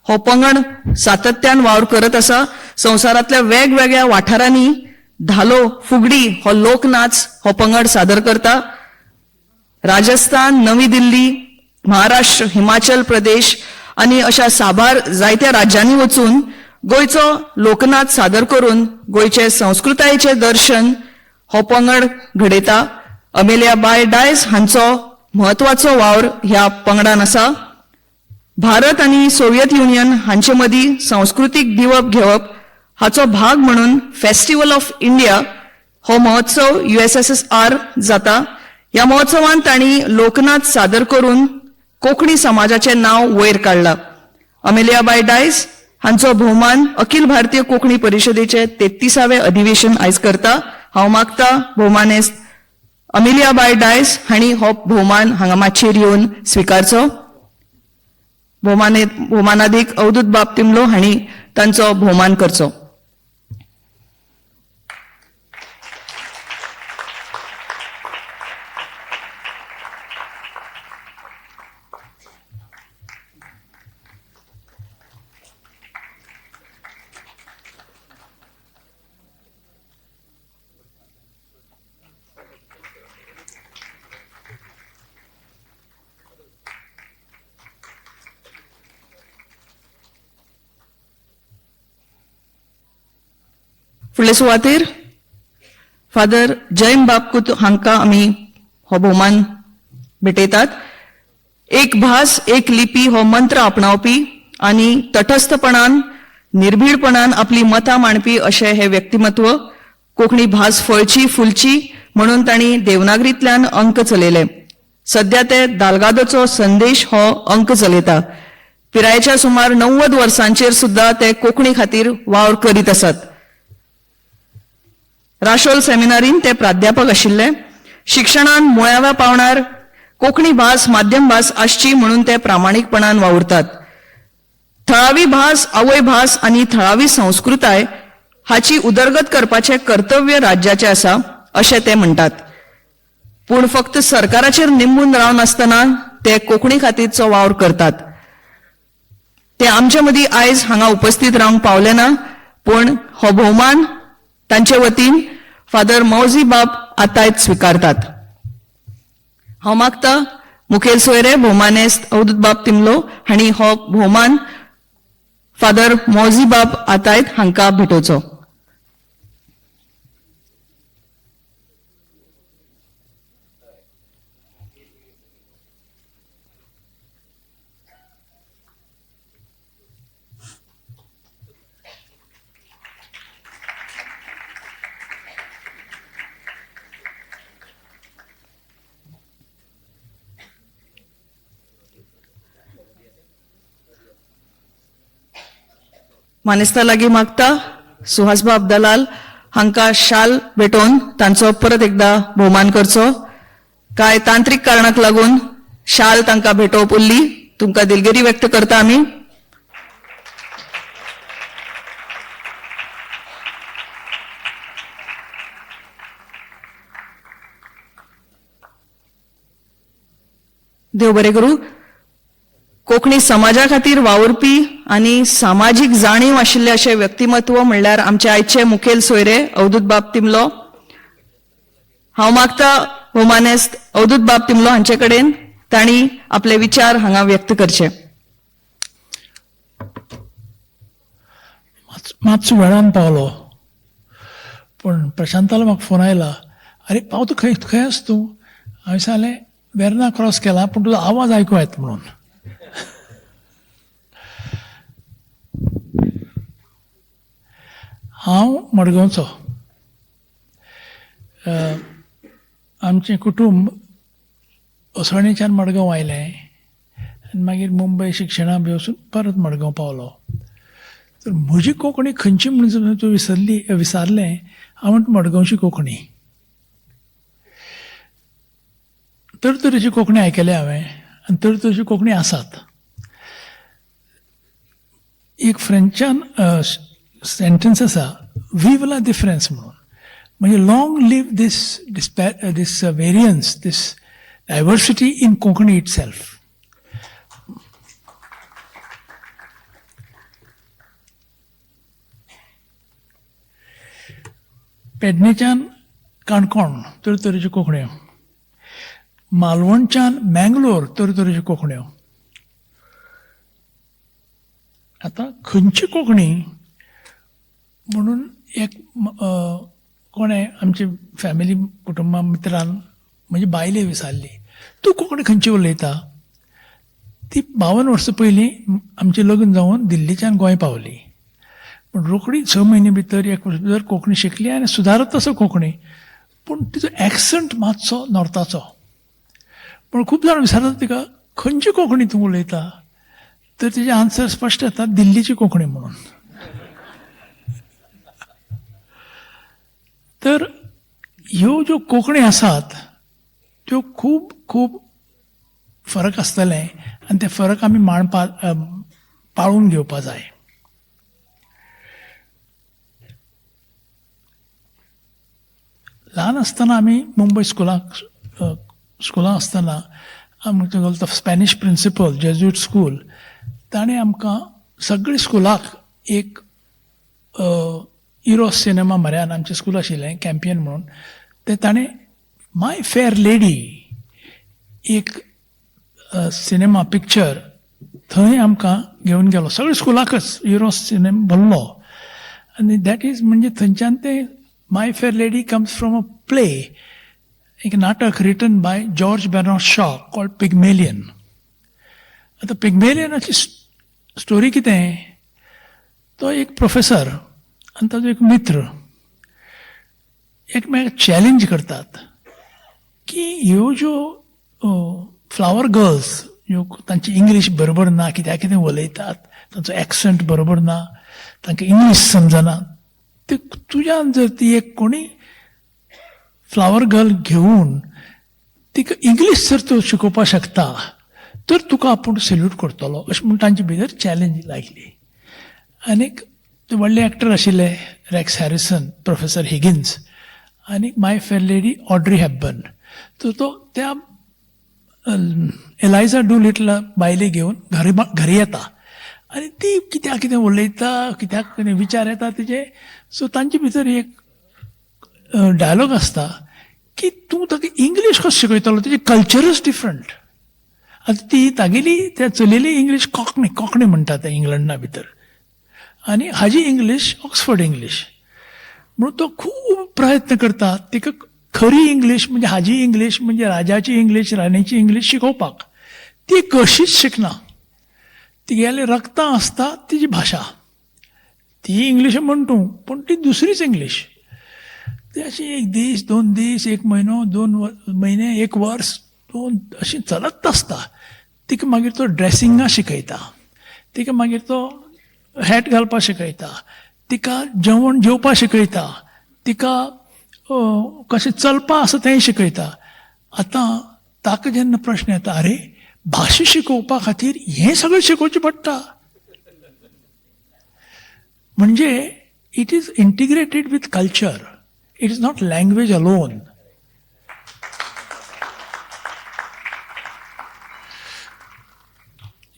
हो पंगड सातत्यान वावर करत आसा. संवसारांतल्या वेगवेगळ्या वाठारांनी धालो, फुगडी हो लोकनाच हो पंगड सादर करता. राजस्थान, नवी दिल्ली, महाराष्ट्र, हिमाचल प्रदेश आनी अशा साबार जायत्या राज्यांनी वचून गोंयचो लोकनाच सादर करून गोंयचे संस्कृतायेचें दर्शन हो पंगड घडयता. अमेलियाबाय डायस हांचो म्हत्वाचो वावर ह्या पंगडान आसा. भारत आनी सोवियत युनियन हांचे मदीं संस्कृतीक दिवप घेवप हाचो भाग म्हणून फेस्टिवल ऑफ इंडिया हो महोत्सव USSR जाता. ह्या महोत्सवान तांणी लोकनाच सादर करून कोंकणी समाजाचें नांव वयर काडलां. अमेलियाबाय डायस हांचो भोवमान अखिल भारतीय कोंकणी परिशदेचे 33वें अधिवेशन आयज करता. हांव मागता भोवमानेस्त अमिलिया बाय डायस हांणी हो भोवमान हांगा माचयेर येवन स्विकारचो. भोवमानादीक अवधूत बाब तिमलो हांणी तांचो भोवमान करचो. फुडले सुवातेर फादर जैन बाब कुत हांकां आमी हो भोवमान भेटयतात. एक भास एक लिपी हो मंत्र आपणावपी आनी तटस्थपणान निर्भीडपणान आपली मतां मांडपी अशें हें व्यक्तिमत्व. कोंकणी भास फळची फुलची म्हणून तांणी देवनागरींतल्यान अंक चलयले. सद्या ते दालगादोचो संदेश हो अंक चलयता. पिरायेच्या सुमार 90 वर्सांचेर सुद्दां ते कोंकणी खातीर वावर करीत आसात. राशोल सेमिनारीन ते प्राध्यापक आशिल्ले. शिक्षणान मुळाव्या पावणार कोंकणी भास माध्यम भास आसची म्हणून ते प्रामाणीकपणान वावुरतात. थळावी भास, आवय भास आनी थळावी संस्कृताय हाची उदरगत करपाचें कर्तव्य राज्याचें आसा अशें ते म्हणटात. पूण फक्त सरकाराचेर निंबून रावनासतना ते कोंकणी खातीरचो वावर करतात. ते आमचे मदीं आयज हांगा उपस्थित रावंक पावले ना, पूण हो भोवमान तांचे वतीन फादर मौजी बाब आतायत स्विकारतात. हांव मागता मुखेल सोयरे भोवमानेस्त अवधूत बाब तिमलो हांणी हो भोवमान फादर मौजी बाब आतायत हांकां भेटोवचो. मानेस्ता लागीं मागता सुहासबाब दलाल हांकां शाल भेटोवन तांचो परत एकदा भोवमान करचो. कांय तांत्रीक कारणाक लागून शाल तांकां भेटोवप उरली, तुमकां दिलगिरी व्यक्त करता आमी. देव बरें करूं. कोंकणी समाजा खातीर वावुरपी आनी सामाजीक जाणीव आशिल्ले अशें व्यक्तिमत्व म्हणल्यार आमचे आयचे मुखेल सोयरे अवधूत बाब तिमलो. हांव मागता भोवमानेस्त अवधूत बाब तिमलो हांचे कडेन तांणी आपले विचार हांगा व्यक्त करचे. मातसो वेळान पावलो, पूण प्रशांतालो म्हाका फोन आयला, आरे पावतो खंय खंय आसा तूं? हांवें सांगलें वेर्ना क्रॉस केला, पूण तुजो आवाज आयकूं येता म्हणून. हांव मडगांवचो. आमचें कुटूंब असोळणेच्यान मडगांव आयलें आनी मागीर मुंबय शिक्षणाक बी वचून परत मडगांव पावलो. तर म्हजी कोंकणी खंयची म्हणून तूं विसारलें, हांव म्हणटा मडगांवची कोंकणी. तरतरेची कोंकणी आयकल्या हांवें आनी तरतरेची कोंकणी आसात. एक फ्रेंचान सेंटन्स आसा, व्हीव ला डिफरन्स म्हणून, म्हणजे long live this this variance, this diversity in Konkani itself. पेडणेच्यान Canacona तरेतरेच्यो कोंकण्यो, मालवणच्यान मँगलोर तरेतरेच्यो कोंकण्यो. आतां खंयची कोंकणी म्हणून एक कोणें आमची फॅमिली कुटुंबा मित्रान म्हजी बायले विचारली, तूं कोंकणी खंयची उलयता? ती 52 वर्सां पयलीं आमचें लग्न जावन दिल्लीच्यान गोंय पावली, पूण रोखडी 6 म्हयने भितर 1 वर्स भितर कोंकणी शिकली आनी सुदारत आसा कोंकणी, पूण तिचो एक्संट मातसो नॉर्थाचो. पूण खूब जाण विचारतात तिका, खंयची कोंकणी तूं उलयता? तर तिचे आन्सर स्पश्ट येता, दिल्लीची कोंकणी म्हणून. तर ह्यो ज्यो कोंकणी आसात त्यो खूब खूब फरक आसतले आनी ते फरक आमी मांडपा पाळून घेवपा जाय. ल्हान आसतना आमी मुंबय स्कुलाक स्कुलां आसतना आमचो तो स्पॅनिश प्रिंसिपल जेज्युट स्कूल, ताणें आमकां सगळे स्कुलाक एक इरोस सिनेमा म्हऱ्यान आमचें स्कूल आशिल्लें कॅम्पियन म्हणून, ते ताणें माय फेअर लेडी एक सिनेमा पिक्चर थंय आमकां घेवन गेलो. सगळे स्कुलाकच इरोस सिनेमा भरलो आनी that is म्हणजे थंयच्यान तें My Fair Lady comes from a play, एक नाटक written by George Bernard Shaw called Pygmalion. आतां पिग्मेलियनाची स्टोरी कितें, तो एक प्रोफेसर आनी ताजो एक मित्र एकमेकाक चॅलेंज करतात की ह्यो ज्यो फ्लावर गर्ल्स ह्यो तांची इंग्लीश बरोबर ना, कित्याक कितें उलयतात, तांचो एक्संट बरोबर ना, तांकां इंग्लीश समजना, ते तुज्यान जर ती एक कोणी फ्लावर गर्ल घेवन तिका इंग्लीश जर तूं शिकोवपाक शकता तर तुका आपूण सॅल्यूट करतलो, अशें म्हूण तांचे भितर चॅलेंज लागली. आनीक ते व्हडले एक्टर आशिल्ले रॅक्स हॅरिसन, प्रोफेसर हिगिन्स आनी My Fair Lady Audrey Hepburn. तर तो त्या एलायजा do little बायले घेवन घरी येता आनी ती कित्याक कितें उलयता, कित्याक कितें विचार येता तिजे. सो तांचे भितर एक डायलॉग आसता की तूं ताका इंग्लीश कसो शिकयतलो, तेजें कल्चरच डिफरंट. आतां ती तागेली त्या चलयेली इंग्लीश कॉकणी, कॉकणी म्हणटा ते इंग्लंडा भितर, आनी हाजी इंग्लीश ऑक्सफर्ड इंग्लीश. म्हणून तो खूब प्रयत्न करता तिका खरी इंग्लीश म्हणजे हाजी इंग्लीश म्हणजे राजाची इंग्लीश, राणीची इंग्लीश शिकोवपाक. ती कशीच शिकना, तिगेले रक्तां आसता तिजी भाशा, ती इंग्लीश म्हण तूं, पूण ती दुसरीच इंग्लीश. ती अशी एक दीस, दोन दीस, एक म्हयनो, 2 म्हयने, एक वर्स, दोन, अशी चलत आसता. तिका मागीर तो ड्रेसिंगा शिकयता, तिका मागीर तो हॅट घालपाक शिकयता, तिका जेवण जेवपाक शिकयता, तिका कशें चलपा आसा तेंय शिकयता. आतां ताका जेन्ना प्रश्न येता, अरे भाशा शिकोवपा खातीर हें सगळें शिकोवचें पडटा, म्हणजे it is integrated with culture, it is not language alone.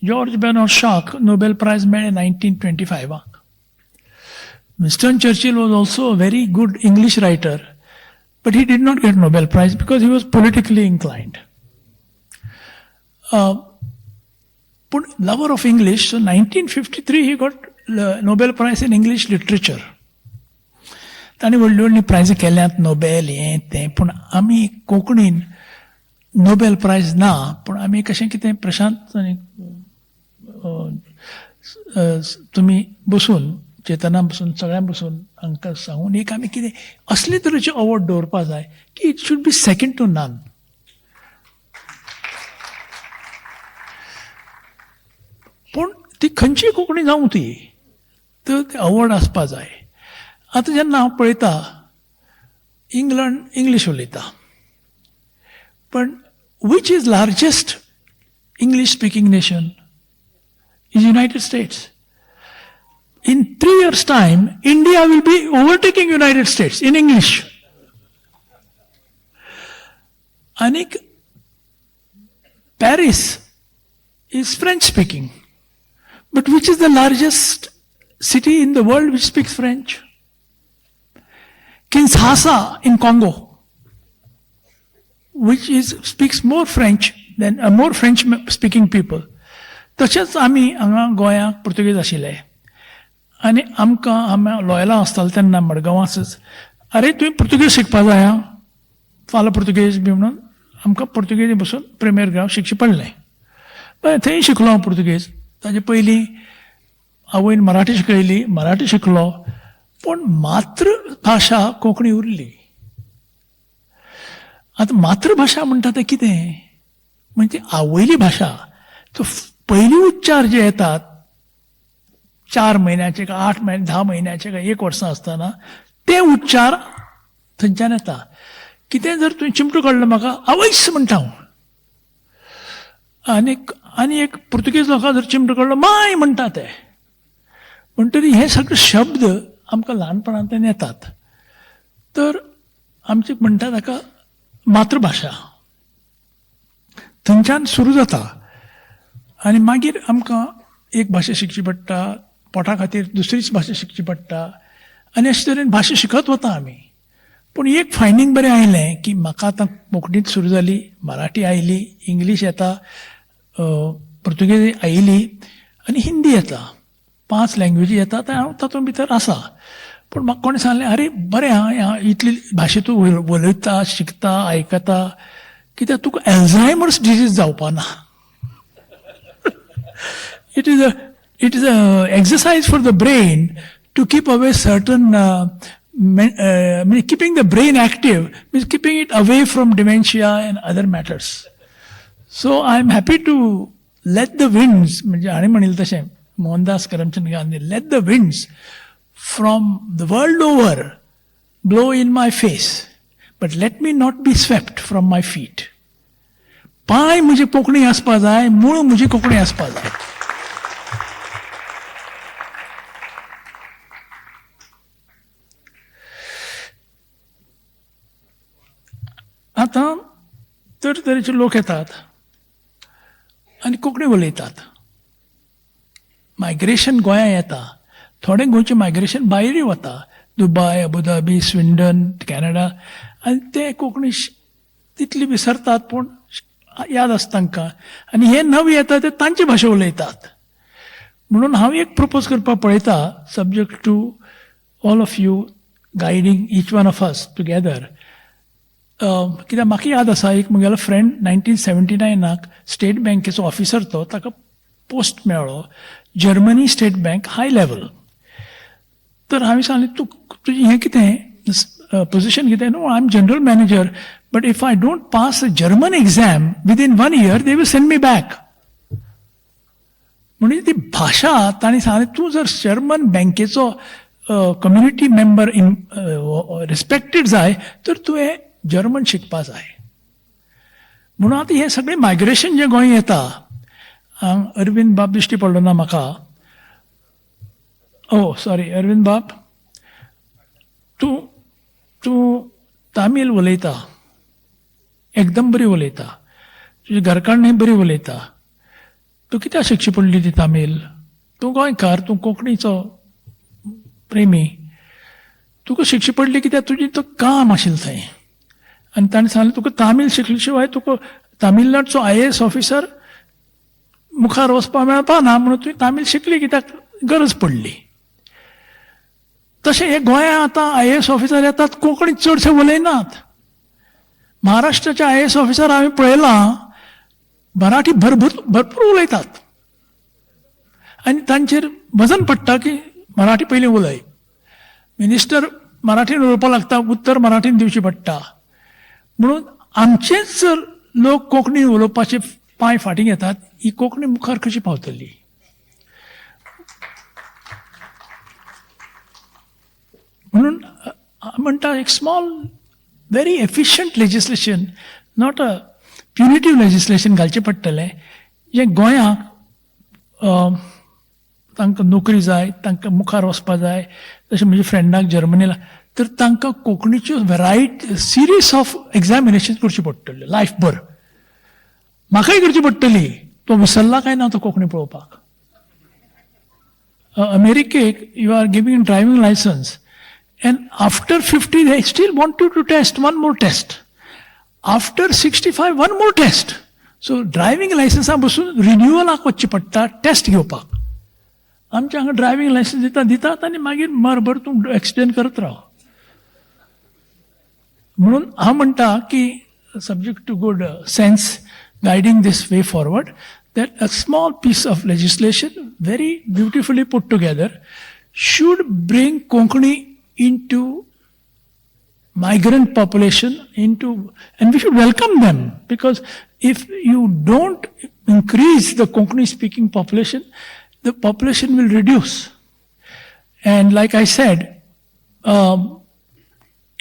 George Bernard shock Nobel prize मेळ्ळें 1925. Winston Churchill was also a very good English writer, but he did not get Nobel Prize because he was politically inclined. But lover of English, so 1953 he got Nobel Prize in English literature. ताणें व्हडली व्हडली प्रायज केल्यात नोबेल हें तें, पूण आमी कोंकणीन नोबेल प्रायज ना, पूण आमी कशें कितें प्रशांत आनी तुमी बसून चेतना बसून सगळ्यां बसून हांकां सांगून एक आमी कितें असले तरेचे अवॉर्ड दवरपा जाय की it should be second to none. पूण ती खंयची कोंकणी जावं ती, तर ते अवॉर्ड आसपा जाय. आतां जेन्ना हांव पळयता इंग्लंड इंग्लीश उलयता, पण which is largest English speaking nation is United States. In 3 years' time, India will be overtaking United States in English. Anik, Paris is French speaking. But which is the largest city in the world which speaks French? Kinshasa in Congo, which is speaks more French than more French speaking people. तशेंच आमी हांगा गोंयांत पुर्तुगेज आशिल्ले आनी आमकां आमी लॉयला आसताले तेन्ना मडगांवांच, अरे तुवें पुर्तुगेज शिकपा जाय आं, फाल्यां पुर्तुगेज बी म्हणून आमकां पुर्तुगेजी बसून प्रिमेर ग्राव शिकचें पडलें. बरें, थंय शिकलो हांव पुर्तुगेज. ताजे पयलीं आवयन मराठी शिकयली, मराठी शिकलो, पूण मातृभाशा कोंकणी उरली. आतां मातृभाशा म्हणटा तें कितें म्हणजे आवयली भाशा. तो पयली उच्चार जे येतात 4 म्हयन्याचे काय 8 म्हयने 10 म्हयन्याचे काय 1 वर्सां आसतना ते उच्चार थंयच्यान येता. कितें जर तुवें चिमटो काडलो म्हाका आवयस म्हणटा हांव. आनी आनी एक पुर्तुगेज लोकां जर चिमटो काडलो माय म्हणटा ते. म्हणटरी हे सगळे शब्द आमकां ल्हानपणांतल्यान येतात. तर आमची म्हणटा ताका मातृभाशा थंयच्यान सुरू जाता आनी मागीर आमकां एक भाशा शिकची पडटा, पोटा खातीर दुसरीच भाशा शिकची पडटा आनी अशे तरेन भाशा शिकत वता आमी. पूण एक फायंडींग बरें आयलें की म्हाका आतां कोंकणीच सुरू जाली, मराठी आयली, इंग्लीश येता, पुर्तुगेज आयली आनी हिंदी येता. 5 लँग्वेजी येता ते हांव तातूंत भितर आसा. पूण म्हाका कोणें सांगलें, आरे बरें आहा, इतली भाशा तूं उलयता, शिकता, आयकता, कित्याक तुका एल्झायमर्स डिजीज जावपा ना. It is a exercise for the brain to keep away certain keeping the brain active means keeping it away from dementia and other matters. So I am happy to let the winds, म्हणजे हाणें म्हणिल्लें तशें Mohandas Karamchand Gandhi, let the winds from the world over blow in my face, but let me not be swept from my feet. पांय म्हजे कोंकणी आसपा जाय, मूळ म्हजी कोंकणी आसपा जाय. आतां तरेतरेचे लोक येतात आनी कोंकणी उलयतात. मायग्रेशन गोंया येता, थोडें गोंयचें मायग्रेशन भायरूय वता, Dubai, Abu Dhabi, Sweden, Canada, आनी ते कोंकणी तितली विसरतात पूण याद आसता तांकां. आनी हे नवे येता ते तांची भाशा उलयतात. म्हणून हांव एक प्रपोज करपाक पळयता, subject to all of you guiding each one of us together. कित्याक म्हाका याद आसा, एक म्हगेलो फ्रेंड 1979 स्टेट बँकेचो ऑफिसर, तो ताका पोस्ट मेळ्ळो Germany state bank high level. तर हांवें सांगलें, तूं तुजें हें कितें पोजिशन कितें? No, I am general manager, but if I don't pass the German exam within 1 year they will send me back. म्हणजे ती भाशा तांणी सांगलें, तूं जर जर्मन बँकेचो कम्युनिटी मेंबर इन रिस्पेक्टेड जाय तर तुवें जर्मन शिकपा जाय. म्हणून आतां हें सगळें मायग्रेशन जें गोंय येता, अरविंद बाब दिश्टी पडलो ना म्हाका, ओ सॉरी अरविंद बाब, तूं तूं तामील उलयता, एकदम बरी उलयता, तुजी घरकान्नूय बरी उलयता, तूं कित्याक शिकची पडली ती तामील? तूं गोंयकार, तूं कोंकणीचो प्रेमी, तुका शिकची पडली कित्याक तुजी तो काम आशिल्लें थंय. आनी ताणें सांगलें, तुका तामील शिकले शिवाय तुका तामिळनाडचो IAS officer मुखार वचपाक मेळपा ना, म्हणून तुवें तामील शिकली कित्याक गरज पडली. तशें हे गोंयांत आतां IAS officer येतात, कोंकणी चडशे उलयनात. महाराष्ट्राचे IAS officer हांवें पळयलां, मराठी भरपूर उलयतात आनी तांचेर वजन पडटा की मराठी पयलीं उलय. मिनिस्टर मराठीन उलोवपाक लागता, उत्तर मराठीन दिवची पडटा. म्हणून आमचेच जर लोक कोंकणी उलोवपाचे पांय फाटीं घेतात, ही कोंकणी मुखार कशी पावतली? म्हणून म्हणटा, एक small very efficient legislation, not a punitive legislation घालचें पडटलें, जें गोंयाक तांकां नोकरी जाय, तांकां मुखार वचपा जाय. तशें म्हज्या फ्रेंडाक जर्मनीला, तर तांकां कोंकणीच्यो variety series of examination करची पडटल्यो लायफभर. म्हाकाय करची पडटली, तो विसरला काय ना तो कोंकणी पळोवपाक. अमेरिकेक you are giving driving licence and after 50 they still want you to test one more test, after 65 one more test. So driving लायसन्सा बसून रिन्युअलाक वचचें पडटा टेस्ट घेवपाक. आमच्या हांगा ड्रायव्हींग लायसन्स दिता दितात आनी मागीर मरभर तूं एक्सिडेंट करत राव. म्हणून हांव म्हणटा की subject to good sense guiding this way forward, that a small piece of legislation very beautifully put together should bring Konkani into migrant population into, and we should welcome them, because if you don't increase the Konkani speaking population, the population will reduce. And like I said,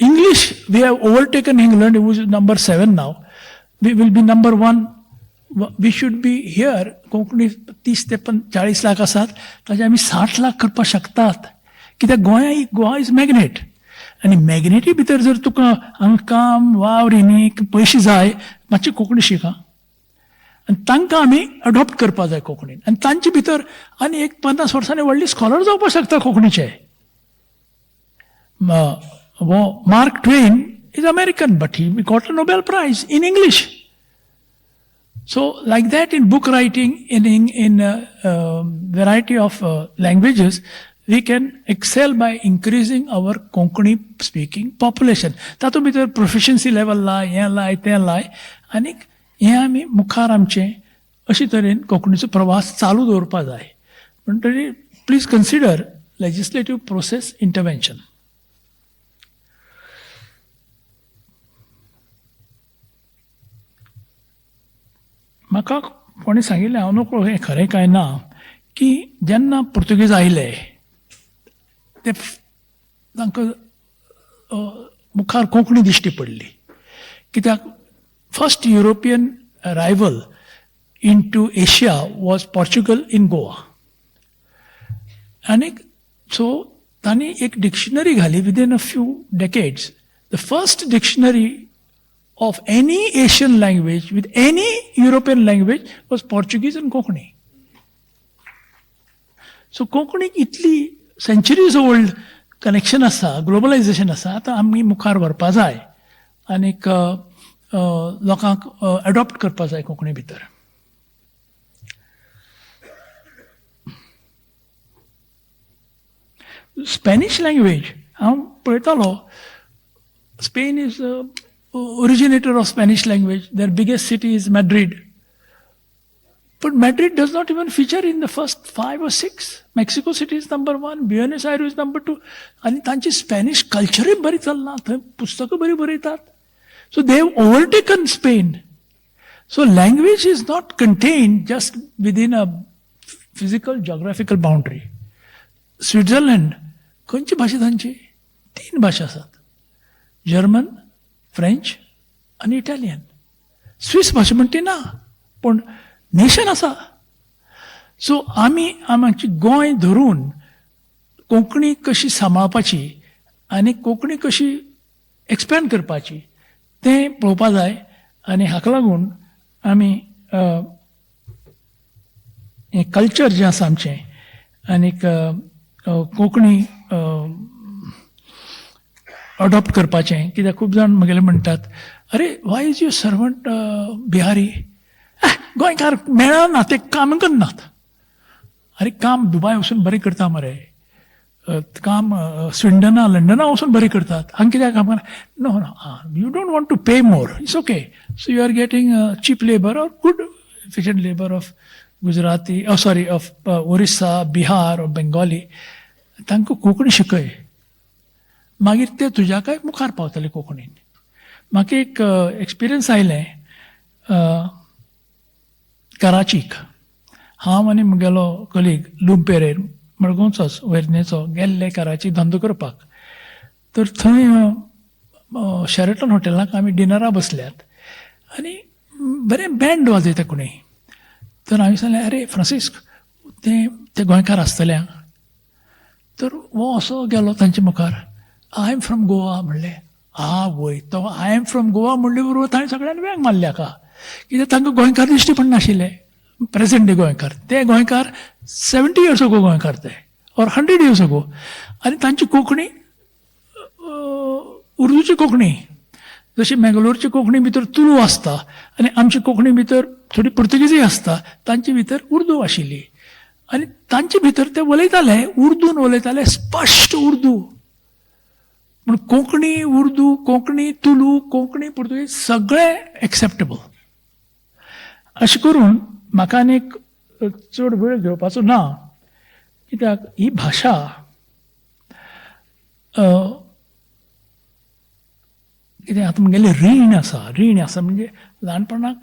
English, we have overtaken England, who is number 7 now. We will be number 1. We should be here. Konkani 30 ते 40 लाख आसात, ताजे आमी 60 लाख करपाक शकतात. कित्याक गोंय, गोवा is magnet. आनी मॅग्नेटी भितर जर तुका हांगा काम वावर न्ही पयशे जाय, मातशी कोंकणी शिका. आनी तांकां आमी अडॉप्ट करपाक जाय कोंकणीन. आनी तांचे भितर आनी एक 50 वर्सांनी व्हडली स्कॉलर जावपाक शकता कोंकणीचे. Mark Twain is American, but he got a Nobel Prize in English. So like that in book writing, in variety of languages, we can excel by increasing our Konkani speaking population. तातूंत भितर प्रोफिशियन्सी लेवल लाय, हें लाय, तें लाय, आनीक हें आमी मुखार आमचें अशे तरेन कोंकणीचो प्रवास चालू दवरपा जाय. म्हणटकीर please consider legislative process intervention. म्हाका कोणी सांगिल्लें, हांव नकळो हें खरें काय ना, की जेन्ना पुर्तुगीज आयले ते तांकां मुखार कोंकणी दिश्टी पडली. कित्याक first European arrival into Asia was Portugal in Goa. आनीक सो तांणी एक डिक्शनरी घाली within a few decades. The first dictionary of any Asian language with any European language was Portuguese and Konkani. So कोंकणीक इतली सेंचुरीज ओल्ड कनेक्शन आसा, ग्लोबलायजेशन आसा. आतां आमी मुखार व्हरपा जाय आनीक लोकांक एडॉप्ट करपा जाय कोंकणी भितर. स्पॅनिश लँग्वेज हांव पळयतालो, Spain is originator of Spanish language. Their biggest city is Madrid. But Madrid does not even feature in the first 5 or 6. Mexico City is number 1, Buenos Aires is number 2. आनी तांची स्पॅनिश कल्चरूय बरी चल्ला, थंय पुस्तकां बरी बरयतात. So they have overtaken Spain. So language is not contained just within a physical geographical boundary. Switzerland खंयची भाशा तांची? 3 भाशा आसात, जर्मन, फ्रेंच आनी इटालियन. स्विस भाशा म्हणटी ना, पूण नेशन आसा. सो आमी आमची गोंय धरून कोंकणी कशी सांबाळपाची आनी कोंकणी कशी एक्सपेंड करपाची तें पळोवपा जाय. आनी हाका लागून आमी हें कल्चर जें आसा आमचें आनीक कोंकणी अडॉप्ट करपाचें. कित्याक खूब जाण म्हगेले म्हणटात, अरे why is your servant Bihari? गोंयकार मेळना, ते काम करनात. अरे काम दुबाय वचून बरें करता मरे, काम स्विंडना लंडना वचून बरें करतात, हांगा कित्याक काम करना? No no, you don't want to pay more, it's okay. So you are getting cheap labour or good efficient labour of Gujarati, sorry, of Orissa, Bihar or Bengali. तांकां कोंकणी शिकय, मागीर ते तुज्या काय मुखार पावतले कोंकणीन. म्हाका एक एक्सपिरियन्स आयलें कराचीक. हांव आनी म्हगेलो कलीग लूम पेरेर, मडगांवचोच, वेर्नेचो, गेल्ले कराची धंदो करपाक. तर थंय शेरेटन हॉटेलाक आमी डिनरा बसल्यात आनी बरें बँड वाजयता कोणी. तर हांवें सांगलें, अरे फ्रांसिस्क, ते गोंयकार आसतले आं. तर हो असो गेलो तांचे मुखार, I am from Goa म्हणलें. आ वय, तो I am from Goa म्हणले बरोबर ताणें सगळ्यांनी वेंग मारली हाका. कित्याक तांकां गोंयकार दिश्टी पडनाशिल्ले, प्रेजेंट डे गोंयकार. ते गोंयकार 70 इयर्स अगो गोंयकार ते, ऑर 100 इयर्स अगो. आनी तांची कोंकणी उर्दूची कोंकणी, जशी मेंगलोरची कोंकणी भितर तुलू आसता आनी आमची कोंकणी भितर थोडी पुर्तुगेजूय आसता, तांचे भितर उर्दू आशिल्ली. आनी तांचे भितर ते उलयताले, उर्दून उलयताले, स्पश्ट उर्दू. पूण कोंकणी उर्दू, कोंकणी तुलू, कोंकणी पुर्तुगेज सगळें एक्सेप्टेबल. अशें करून म्हाका आनीक चड वेळ घेवपाचो ना, कित्याक ही भाशा कितें आतां म्हगेलें रीण आसा. रीण आसा म्हणजे ल्हानपणाक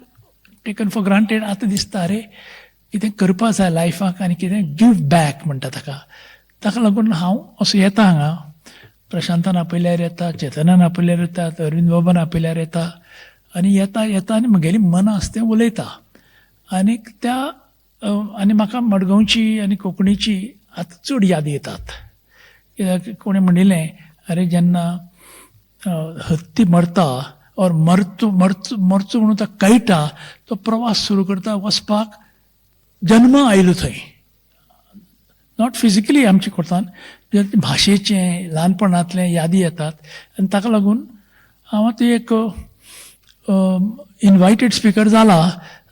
टेकन फॉर ग्रांटेड. आतां दिसता अरे कितें करपा जाय लायफाक आनी कितें गिव बॅक म्हणटा ताका. ताका लागून हांव असो येता हांगा. प्रशांतान आपयल्यार येता, चेतनान आपयल्यार येता, अरविंद बाबान आपयल्यार येता आनी येता येता आनी म्हगेली मनां आसा तें उलयता. आनीक त्या आनी म्हाका मडगांवची आनी कोंकणीची आतां चड याद येतात. कित्याक कोणें म्हणिल्लें, अरे जेन्ना हत्ती मरता और मरचो मरचो मरचो म्हणून ताका कळटा, तो प्रवास सुरू करता वचपाक, जन्म आयलो थंय, not physically आमच्या कोर्तान, भाशेचें ल्हानपणांतलें यादी येतात. आनी ताका लागून हांव आतां एक इनवायटेड स्पिकर जाला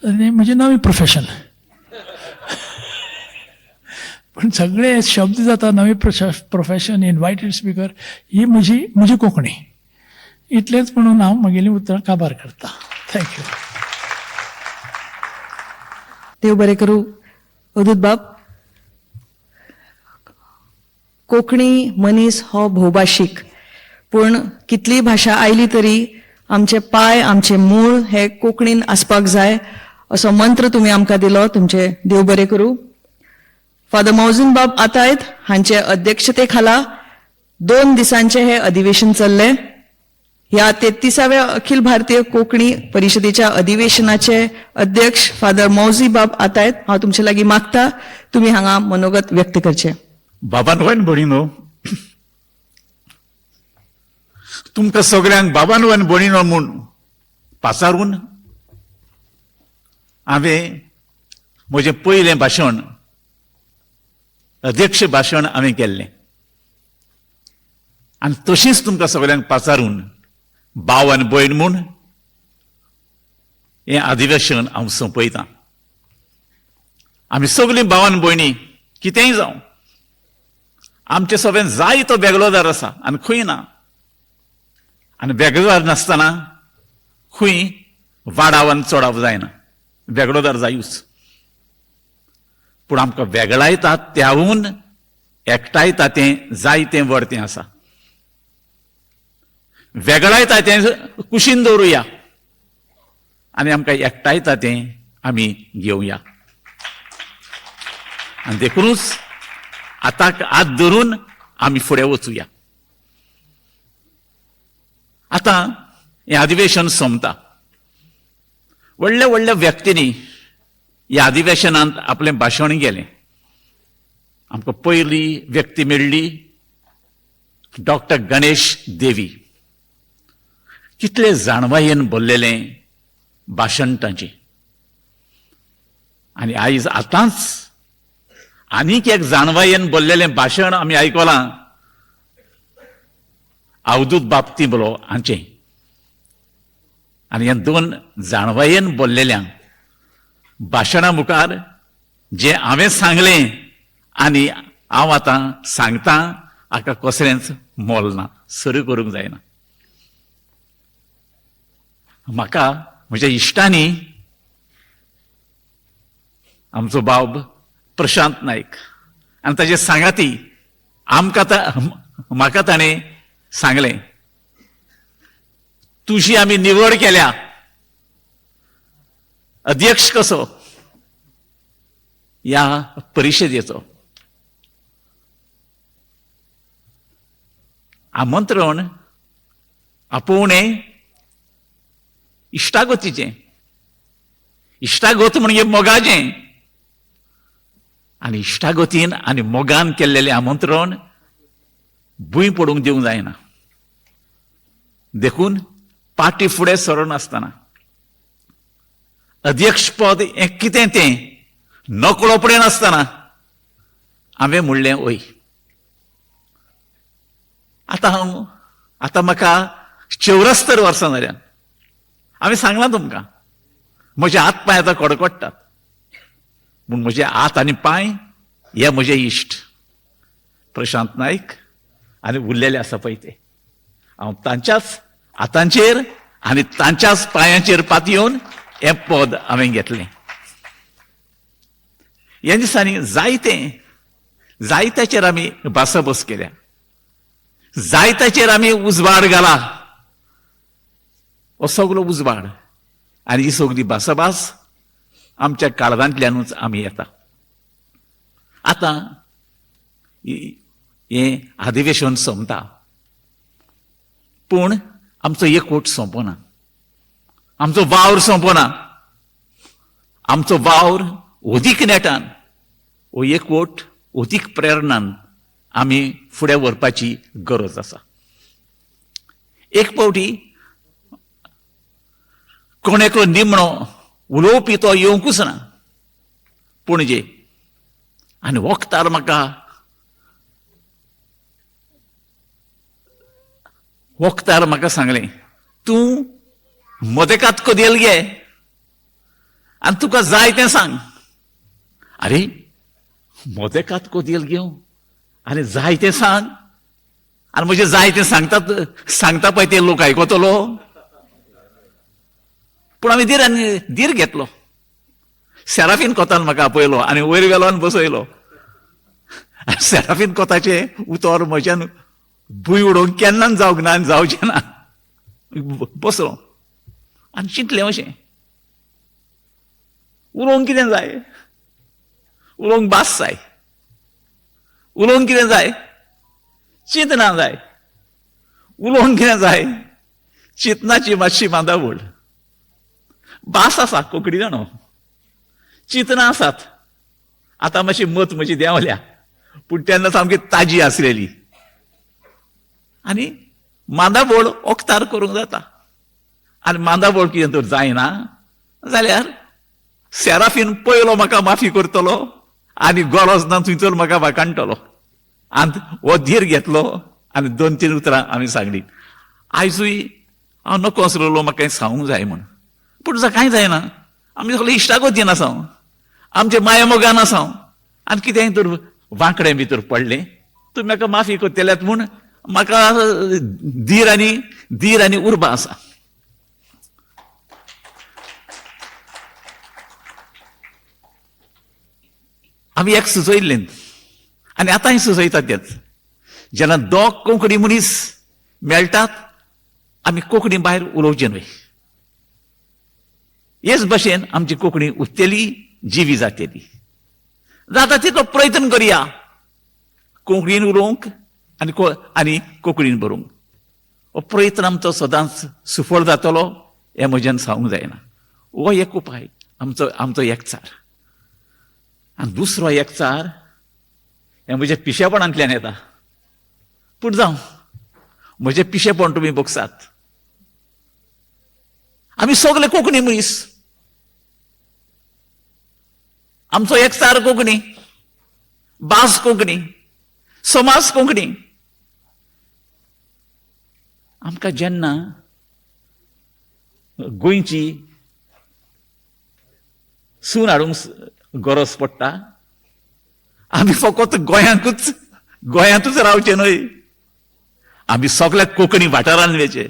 आनी म्हजें नवें प्रोफेशन. पूण सगळे शब्द जाता नवें प्रोफेशन, इनवायटेड स्पिकर, ही म्हजी म्हजी कोंकणी. इतलेंच म्हणून हांव म्हगेलीं उतरां काबार करता. Thank you. देव बरें करूं अवधूत बाब. कोंकणी मनीस हो भोवभाशीक, पूण कितलीय भाशा आयली तरी आमचे पांय, आमचे मूळ हे कोंकणीन आसपाक जाय असो मंत्र तुमी आमकां दिलो. तुमचे देव बरें करूं. फादर मौजून बाब आतायत हांचे अध्यक्षते खाला 2 दिसांचे हे अधिवेशन चल्लें. ह्या 33व्या अखिल भारतीय कोंकणी परिशदेच्या अधिवेशनाचे अध्यक्ष फादर मौजी बाब आतायत, हांव तुमचे लागीं मागता तुमी हांगा मनोगत व्यक्त करचें. बाबान आनी भयणीनो, तुमकां सगळ्यांक बाबान आनी भयणीनो म्हूण पाचारून हांवें म्हजें पयलें भाशण, अध्यक्ष भाशण हांवें केल्लें. आनी तशीच तुमकां सगळ्यांक पाचारून भाव आनी भयण म्हूण हें अधिवेशन हांव सोंपयतां. आमी सगळीं भाव आनी भयणी कितेंय जावं, आमचे सगळ्यान जाय तो वेगळोदार आसा आनी खंय ना, आनी वेगळोदार नासतना खंय वाडाव आनी चडाव जायना, वेगळोदार जायूच. पूण आमकां वेगळायता त्याहून एकठांयता तें जायतें व्हड तें आसा. वेगळायता तें कुशीन दवरुया आनी आमकां एकठांयता तें आमी घेवया. आनी देखूनच आतां हात धरून आमी फुडें वचुया. आतां हें अधिवेशन सोंपता. व्हडल्या व्हडल्या व्यक्तींनी ह्या अधिवेशनांत आपलें भाशण गेलें. आमकां पयली व्यक्ती मेळ्ळी डॉक्टर गणेश देवी. कितले जाणवायेन बोल्लेलें भाशण तांचें. आनी आयज आतांच आनीक एक जाणवायेन बोल्लेलें भाशण आमी आयकलां, अवधूत बाब तिंबलो हांचें. आनी ह्या 2 जाणवायेन बोल्लेल्या भाशणा मुखार जें हांवें सांगलें आनी हांव आतां सांगतां हाका कसलेंच मोल ना, सुरू करूंक जायना. म्हाका म्हज्या इश्टांनी आमचो बाब प्रशांत नायक आनी ताजे सांगाती आमकां म्हाका ताणें सांगलें, तुजी आमी निवड केल्या अध्यक्ष कसो ह्या परिशदेचो. आमंत्रण आपोवणें इश्टागतीचें, इश्टागत म्हणजे मोगाचें, आनी इश्टागतीन आनी मोगान केल्लेलें आमंत्रण भूंय पडूंक दिवंक जायना. देखून पाटी फुडें सरनासतना अध्यक्षपद हें कितें तें नकळो पडय नासतना हांवें म्हणलें वय. आतां हांव आतां म्हाका 74 वर्सां जाल्यान, हांवें सांगलां तुमकां म्हजे हात पांय आतां कडकडटात, पूण म्हजे हात आनी पांय हे म्हजे इश्ट प्रशांत नायक आनी उरलेले आसा पळय ते, हांव तांच्याच हातांचेर आनी तांच्याच पांयांचेर पातयेवन हें पद हांवें घेतलें. ह्या दिसांनी जायते जायत्याचेर आमी भासाभास केल्या, जायत्याचेर आमी उजवाड घाला. हो सगलो उजवाड आनी ही सगली भासाभास आमच्या काळजांतल्यानूच आमी येता. आतां हें अधिवेशन सोंपता. पूण आमचो एकवट सोंपना, आमचो वावर सोंपना. आमचो वावर अदीक नेटान, हो एकवट अदीक प्रेरणान आमी फुडें व्हरपाची गरज आसा. एक फावटी कोण एकलो निमणो उलोवपी तो येवंकूच ना पणजे, आनी वखदार म्हाका वखदार म्हाका सांगलें, तूं मदेकात कदेल घे आनी तुका जाय तें सांग. आरे, मदेकात कदेल घेवं आनी जाय तें सांग, आनी म्हजें जाय तें सांगतात सांगता पळय ते लोक आयकतलो. पूण आमी धीर आनी धीर घेतलो. सेराफीन कोतान म्हाका आपयलो आनी वयर गेलो आनी बसयलो. सेराफीन कोताचें उतर म्हज्यान भूंय उडोवंक केन्नाच जावंक ना आनी जावचें ना. बसलो आनी चिंतलें अशें, उलोवंक कितें जाय, उलोवंक भास जाय, उलोवंक कितें जाय, चिंतना जाय, उलोवंक कितें जाय, चिंतनाची मातशी बांदावळ. भास आसा कोंकणी जाणो, चिंतना आसात. आतां मातशी मत म्हजी देंवल्या, पूण तेन्ना सामकी ताजी आसलेली. आनी मांदाबोळ ओक्तार करूंक जाता, आनी मांदाबोळ कितें तर जायना जाल्यार सेराफीन पयलो म्हाका माफी करतलो आनी गरज ना थंयसर म्हाका वाकाणटलो. आनी हो धीर घेतलो आनी दोन तीन उतरां आमी सांगली. आयजूय हांव नको आसलेलो म्हाका सांगूंक जाय म्हूण, पूण कांय जायना. आमी सगळे इश्टागतीन आसा, आमचे मायामोगान आसा, आनी कितेंय तर वांकडें भितर पडलें तुमी म्हाका माफी करतल्यात म्हूण म्हाका धीर आनी धीर आनी उर्बा आसा. आमी एक सुचयल्लें आनी आतांय सुचयतात तेंच, जेन्ना दोग कोंकणी मनीस मेळटात आमी कोंकणी भायर उलोवचें न्हय. हेच भशेन आमची कोंकणी उरतली, जिवी जातली. जाता तितलो प्रयत्न करया कोंकणीन उलोवंक आनी आनी कोंकणीन बरोवंक. हो प्रयत्न आमचो सदांच सुफळ जातलो हें म्हज्यान सांगूंक जायना. हो एक उपाय आमचो, आमचो एकचार. आनी दुसरो एकचार हें म्हज्या पिशेपणांतल्यान येता, पूण जावं म्हजें पिशेपण तुमी भोगसात. आमी सगळे कोंकणी मनीस, आमचो एकचार कोंकणी, भास कोंकणी, समाज कोंकणी. आमकां जेन्ना गोंयची सून हाडूंक गरज पडटा, आमी फकत गोंयांकूच गोंयांतूच रावचे न्हय, आमी सगळ्या कोंकणी वाठारांत वयचे.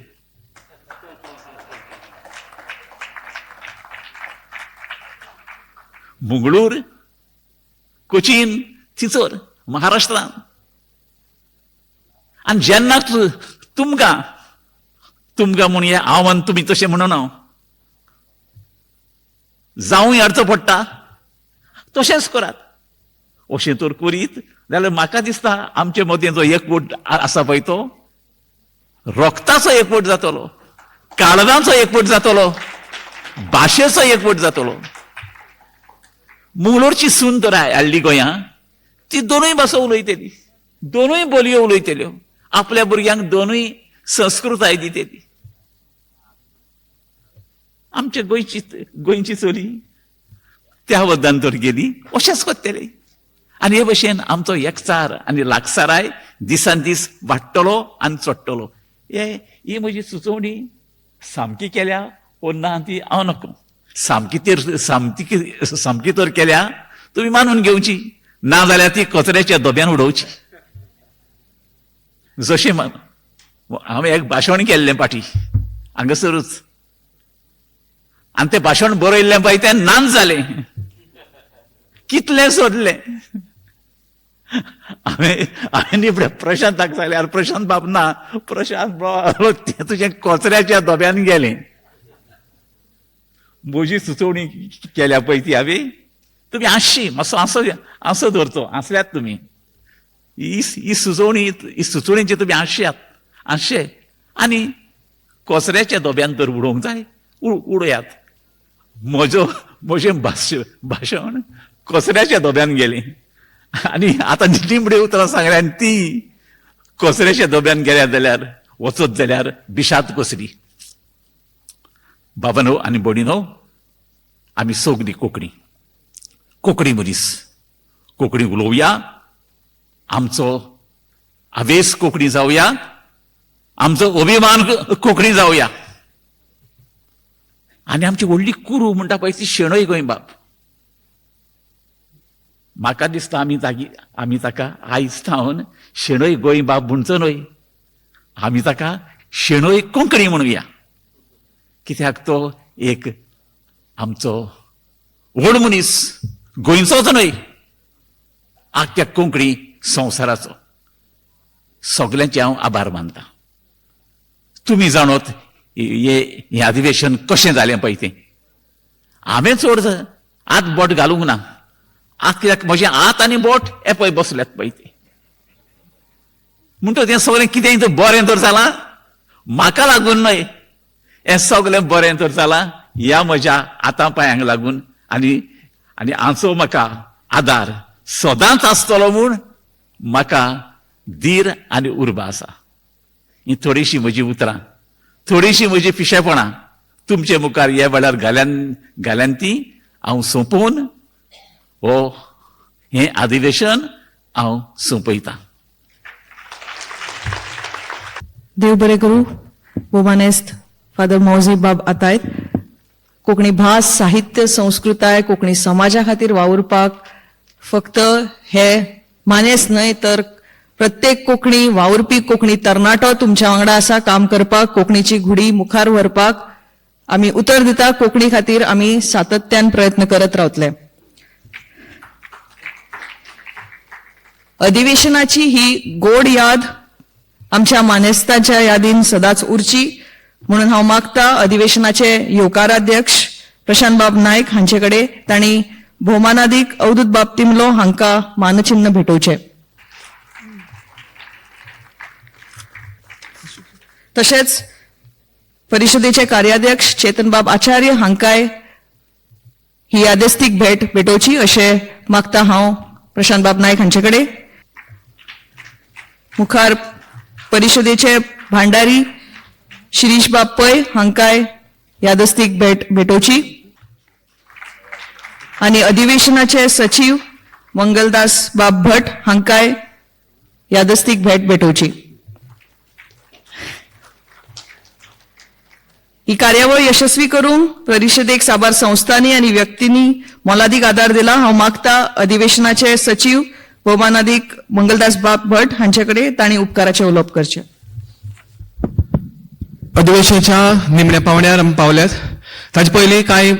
मंगळूर, कोचीन, थिंचर महाराष्ट्रांत. आनी जेन्ना तुमकां तुमकां म्हूण हें हांव आनी तुमी तशें म्हणून हांव जावूं हाडचो पडटा, तशेंच करात. अशें तर करीत जाल्यार म्हाका दिसता आमचे मदीं जो एकवट आसा पळय तो रक्ताचो एकवट जातलो, काळजाचो एकवट जातलो, भाशेचो एकवट जातलो. मंगळूरची सून तर हाडली गोंया, ती दोनूय भासो उलयतली, दोनूय बोलयो उलयतल्यो, आपल्या भुरग्यांक दोनूय संस्कृताय दितली. आमच्या गोंयची गोंयची चली त्या वद्दान तर गेली, अशेंच करतले. आनी हे भशेन आमचो एकचार आनी लागसाराय दिसान दीस वाडटलो आनी चडटलो. हे ही म्हजी सुचोवणी सामकी केल्या वो ना ती हांव नको, सामकी तर सामकी सामकी तर केल्या तुमी मानून घेवची, ना जाल्यार ती कचऱ्याच्या दोब्यान उडोवची. जशें हांवें एक भाशण केल्लें पाटी हांगासरूच, आनी तें भाशण बरयल्लें पळय तें नाच जालें, कितलें सोदलें हांवें. हांवें निपडें प्रशांताक सांगलें, आरे प्रशांत बाब ना, प्रशांत बाब तें तुजें कचऱ्याच्या दोब्यान गेलें. म्हजी सुचोवणी केल्या पळय ती हांवें, तुमी हांसशी मातसो हांसो हांसो धरचो, हांसल्यात तुमी. ही ही सुचोवणी, ही सुचोवणेची तुमी हांसयात, हांसचे. आनी कोसऱ्याच्या दोब्यान तर उडोवंक जाय, उडयात. म्हजो म्हजें भाशण कोसऱ्याच्या दोब्यान गेलें आनी आतां निमणे उतरां सांगल्या आनी ती कोसऱ्याच्या दोब्यान गेल्या जाल्यार वचत जाल्यार बिशाद कोसरी. बाबानो आनी भयणीनो, आमी सगळीं कोंकणी, कोंकणी मनीस, कोंकणी उलोवया, आमचो आवेस कोंकणी जावया, आमचो अभिमान कोंकणी जावया. आनी आमची व्हडली कुरू म्हणटा पळय ती शेणय गोंयबाब. म्हाका दिसता आमी ताका आयज थावन शेणय गोंयबाब म्हणचो न्हय, आमी ताका शेणय कोंकणी म्हणुया. कित्याक तो एक आमचो व्हड मनीस, गोंयचोच न्हय, आख्या कोंकणी संवसाराचो. सगल्यांचे हांव आभार मानता. तुमी जाणत हें अधिवेशन कशें जालें पळय तें. हांवें चड आत बोट घालूंक ना, आत कित्याक म्हजें हात आनी बोट हे पळय बसल्यात पळय तें. म्हणटकच हें सगळें कितें तर बरें तर जालां म्हाका लागून न्हय, हें सगळें बरें तर जालां ह्या म्हज्या हाता पांयांक लागून आनी आनी हाचो म्हाका आदार सदांच आसतलो म्हूण म्हाका धीर आनी उर्बा आसा. ही थोडीशी म्हजी उतरां, थोडीशी म्हजी पिशेपणां तुमचे मुखार ह्या वेळार घाल्यान ती हांव सोंपोवन हो हें अधिवेशन हांव सोंपयतां. देव बरें करूं. भोवमानेस्त फादर मौजी बाब आतायत कोंकणी भास, साहित्य, संस्कृताय, कोंकणी समाजा खातीर वावुरपाक फक्त हे मानेस न्हय तर प्रत्येक कोंकणी वावुरपी कोंकणी तरणाटो तुमच्या वांगडा आसा काम करपाक, कोंकणीची घुडी मुखार व्हरपाक. आमी उतर दिता, कोंकणी खातीर आमी सातत्यान प्रयत्न करत रावतले. अधिवेशनाची ही गोड याद आमच्या मानेस्ताच्या यादीन सदांच उरची म्हणून हांव मागता अधिवेशनाचे येवकाराध्यक्ष प्रशांत बाब नायक हांचे कडेन तांणी भोवमानादीक अवधूत बाब तिमलो हांकां मानचिन्ह भेटोवचें. तशेंच परिशदेचे कार्याध्यक्ष चेतनबाब आचार्य हांकांय ही यादस्तीक भेट भेटोवची अशें मागता हांव प्रशांत बाब नायक हांचे कडेन. मुखार परिशदेचे भांडारी शिरीष बाब पै हांकांय यादस्तीक भेट भेटोवची आनी अधिवेशनाचे सचीव मंगलदास बाब भट हांकांय यादस्तीक भेट भेटोवची. ही कार्यावळ यशस्वी करूंक परिशदेक साबार संस्थांनी आनी व्यक्तींनी मोलादीक आदार दिला. हांव मागता अधिवेशनाचे सचीव भोवमानादीक मंगलदास बाब भट हांचे कडेन तांणी उपकाराचें उलोवप करचें. अधिवेशनाच्या निमण्या पावण्यार आमी पावल्यात. ताचे पयलीं कांय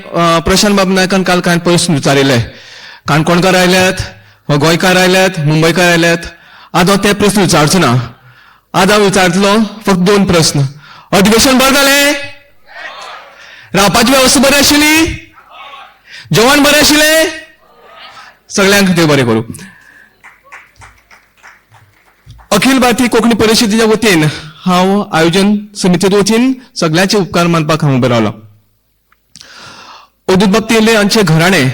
प्रशांत बाब नायकान काल कांय प्रस्न विचारिल्ले. काणकोणकार आयल्यात, गोंयकार आयल्यात, मुंबयकार आयल्यात. आतां हांव ते प्रस्न विचारचो ना. आतां हांव विचारतलो फक्त दोन प्रस्न. अधिवेशन बरें जालें? रावपाची वेवस्था बरी आशिल्ली? जेवण बरें आशिल्लें? सगल्यांक देव बरें करूं. अखिल भारतीय कोंकणी परिशदेच्या वतीन हांव आयोजन समितीच्या वतीन सगळ्यांचे उपकार मानपाक हांव उबो रावलो. अवधूत बाब तेले हांचे घराणें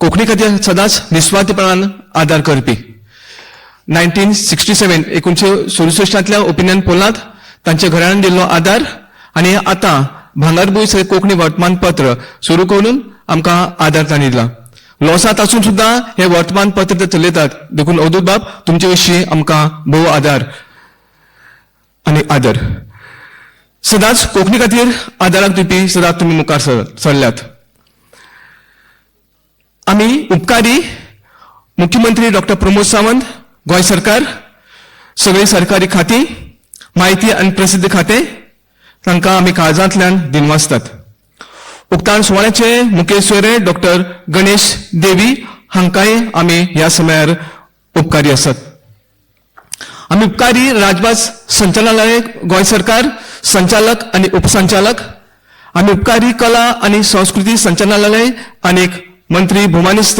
कोंकणी खातीर सदांच निस्वार्थपणान आदार करपी. 1967 1967 ओपिनियन पोलांत तांच्या घराण्यान दिल्लो आदार आनी आतां भांगरभूंय सगळें कोंकणी वर्तमानपत्र सुरू करून आमकां आदार तांणी दिला. लॉसांत आसून सुद्दां हें वर्तमानपत्र ते चलयतात. देखून अवधूत बाब तुमचे विशीं आमकां भोव आदार आनी आदर. सदांच कोंकणी खातीर आदाराक दिवपी सदांच तुमी मुखार सरल्यात. आमी उपकारी मुख्यमंत्री डॉक्टर प्रमोद सावंत, गोंय सरकार, सगळीं सरकारी खातीं, म्हायती आनी प्रसिद्ध खातें तांकां आमी काळजांतल्यान दिनवासतात. उक्ताण सुवाळ्याचे मुखेल सोयरे डॉक्टर गणेश देवी हांकांय आमी ह्या समयार उपकारी आसात. आमी उपकारी राजभास संचालनालय गोंय सरकार संचालक आनी उपसंचालक. आमी उपकारी कला आनी संस्कृती संचालनालय आनी मंत्री भोमानिस्त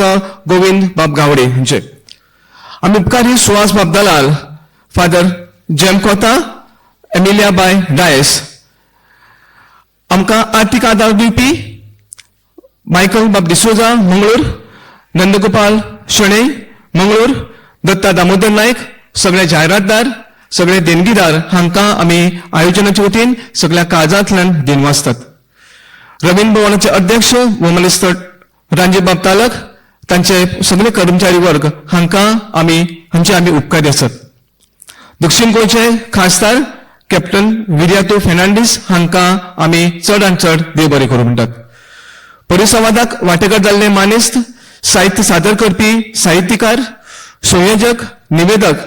गोविंद बाब गावडे हांचे. आमी उपकारी सुहास बाब दलाल, फादर जेम कोता, एमिलिया बाय डायस. आमकां आर्थीक आदार दिवपी मायकल बाब डिसोजा, मंगळूर, नंदगोपाल शणै, मंगळूर, दत्ता दामोदर नायक, सगळे जायरातदार, सगळे देणगीदार हांकां आमी आयोजनाच्या वतीन सगळ्या काळजांतल्यान दिनवासतात. रवींद्र भवनाचे अध्यक्ष वमलेस्त रांजीबाब तालक, तांचे सगळे कर्मचारी वर्ग हांकां आमी हांचे आमी उपकारी आसात. दक्षिण गोंयचे खासदार कॅप्टन विरियातो फेर्नांडीस हांकां आमी चड आनी चड देव बरें करूं म्हणटात. परिसंवादाक वांटेकार जाल्ले मानेस्त, साहित्य सादर करपी साहित्यकार, संयोजक, निवेदक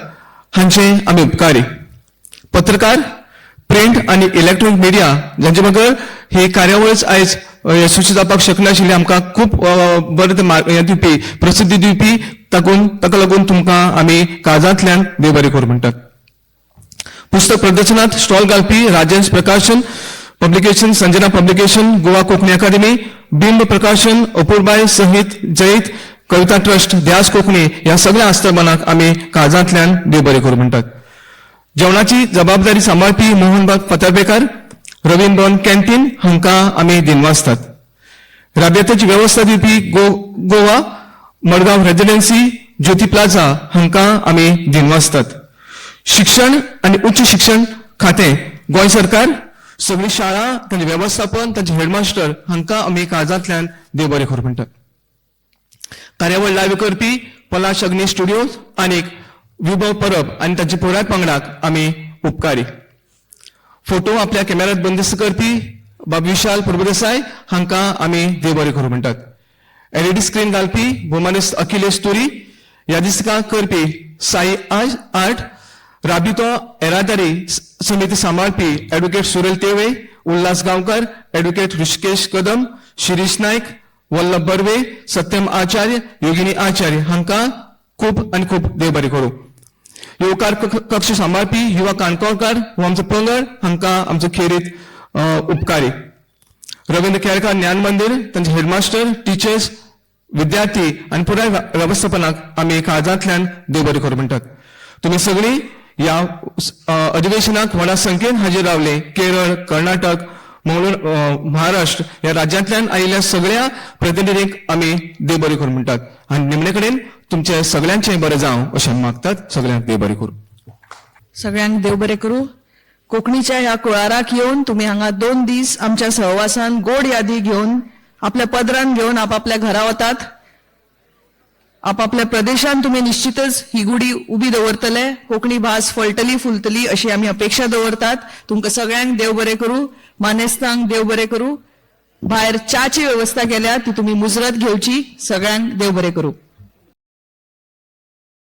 हांचे आमी उपकारी. पत्रकार, प्रिंट आनी इलेक्ट्रॉनिक मिडिया जांचे बगर ही कार्यावळच आयज यशस्वी जावपाक शकनाशिल्ली, आमकां खूब बरें ते हें दिवपी, प्रसिद्धी दिवपी, ताका लागून तुमकां आमी काळजांतल्यान देव बरें करूं म्हणटात. पुस्तक प्रदर्शनात स्टॉल घालपी राजेश प्रकाशन पब्लिकेशन, संजना पब्लिकेशन, गोवा कोंकणी अकादमी, बिंब प्रकाशन, अपूर्बाय सहित जैत कविता ट्रस्ट, ध्यास कोंकणी ह्या सगळ्या आस्थापनाक आमी काळजांतल्यान देव बरें करूं म्हणटात. जेवणाची जबाबदारी सांबाळपी मोहनबाग फातर्पेकार, रवींद्र भवन कॅन्टीन हांकां आमी दिनवासतात. राबित्याची वेवस्था दिवपी गोवा मडगांव रेजिडेन्सी, ज्योती प्लाझा हांकां आमी दिनवासतात. शिक्षण आनी उच्च शिक्षण खातें, गोंय सरकार, सगळी शाळा, तांचे वेवस्थापन, तांचे हेडमास्टर हांकां आमी काळजांतल्यान देव बरें करूं म्हणटात. कार्यावळ लायव्ह करपी पलाश अग्नी स्टुडिओ आनी विभव परब आनी तांचे पुराय पंगडाक आमी उपकारी. फोटो आपल्या कॅमेऱ्यात बंदिस्त करपी बाब विशाल प्रभुदेसाय हांकां आमी देव बरें करूं म्हणटात. एलईडी स्क्रीन घालपी भोमानेस्त अखिलेश तुरी, यादिस्तिका करपी साई आर्ट, राबितो येरादारी समिती सांबाळपी ॲडव्होकेट सुरेल तेवे, उल्हास गांवकर, ॲडव्होकेट ऋषिकेश कदम, शिरीष नायक, वल्लभ बर्वे, सत्यम आचार्य, योगिनी आचार्य हांकां खूब आनी खूब देव बरें करूं. येवकार कक्ष सांबाळपी युवा काणकोणकार हो आमचो पंगड हांकां आमचो खेरीत उपकारी. रवींद्र केळकार ज्ञान मंदीर, तांचे हेडमास्टर, टिचर्स, विद्यार्थी आनी पुराय वेवस्थापनाक आमी काळजांतल्यान देव बरें करूं म्हणटात. तुमी सगळीं ह्या अधिवेशनाक व्हडा संख्येन हाजीर रावले. केरळ, कर्नाटक, मंगळूर, महाराष्ट्र ह्या राज्यांतल्यान आयिल्ल्या सगळ्या प्रतिनिधींक आमी देव बरें करूं म्हणटात आनी निमणे कडेन तुमचें सगळ्यांचें बरें जावं अशें मागतात. सगळ्यांक देव बरें करूं. सगळ्यांक देव बरें करूं. कोंकणीच्या ह्या कुळाराक येवन तुमी हांगा 2 दीस आमच्या सहवासान गोड यादी घेवन आपल्या पदरान घेवन आपापल्या घरा वतात. आपापल्या प्रदेशान तुमी निश्चितच ही गुडी उबी दवरतले, कोंकणी भास फळटली फुलतली अशी आमी अपेक्षा दवरतात. तुमकां सगळ्यांक देव बरें करूं, मानेस्तांक देव बरें करूं. भायर च्याची वेवस्था केल्या ती तुमी मुजरत घेवची. सगळ्यांक देव बरें करूं.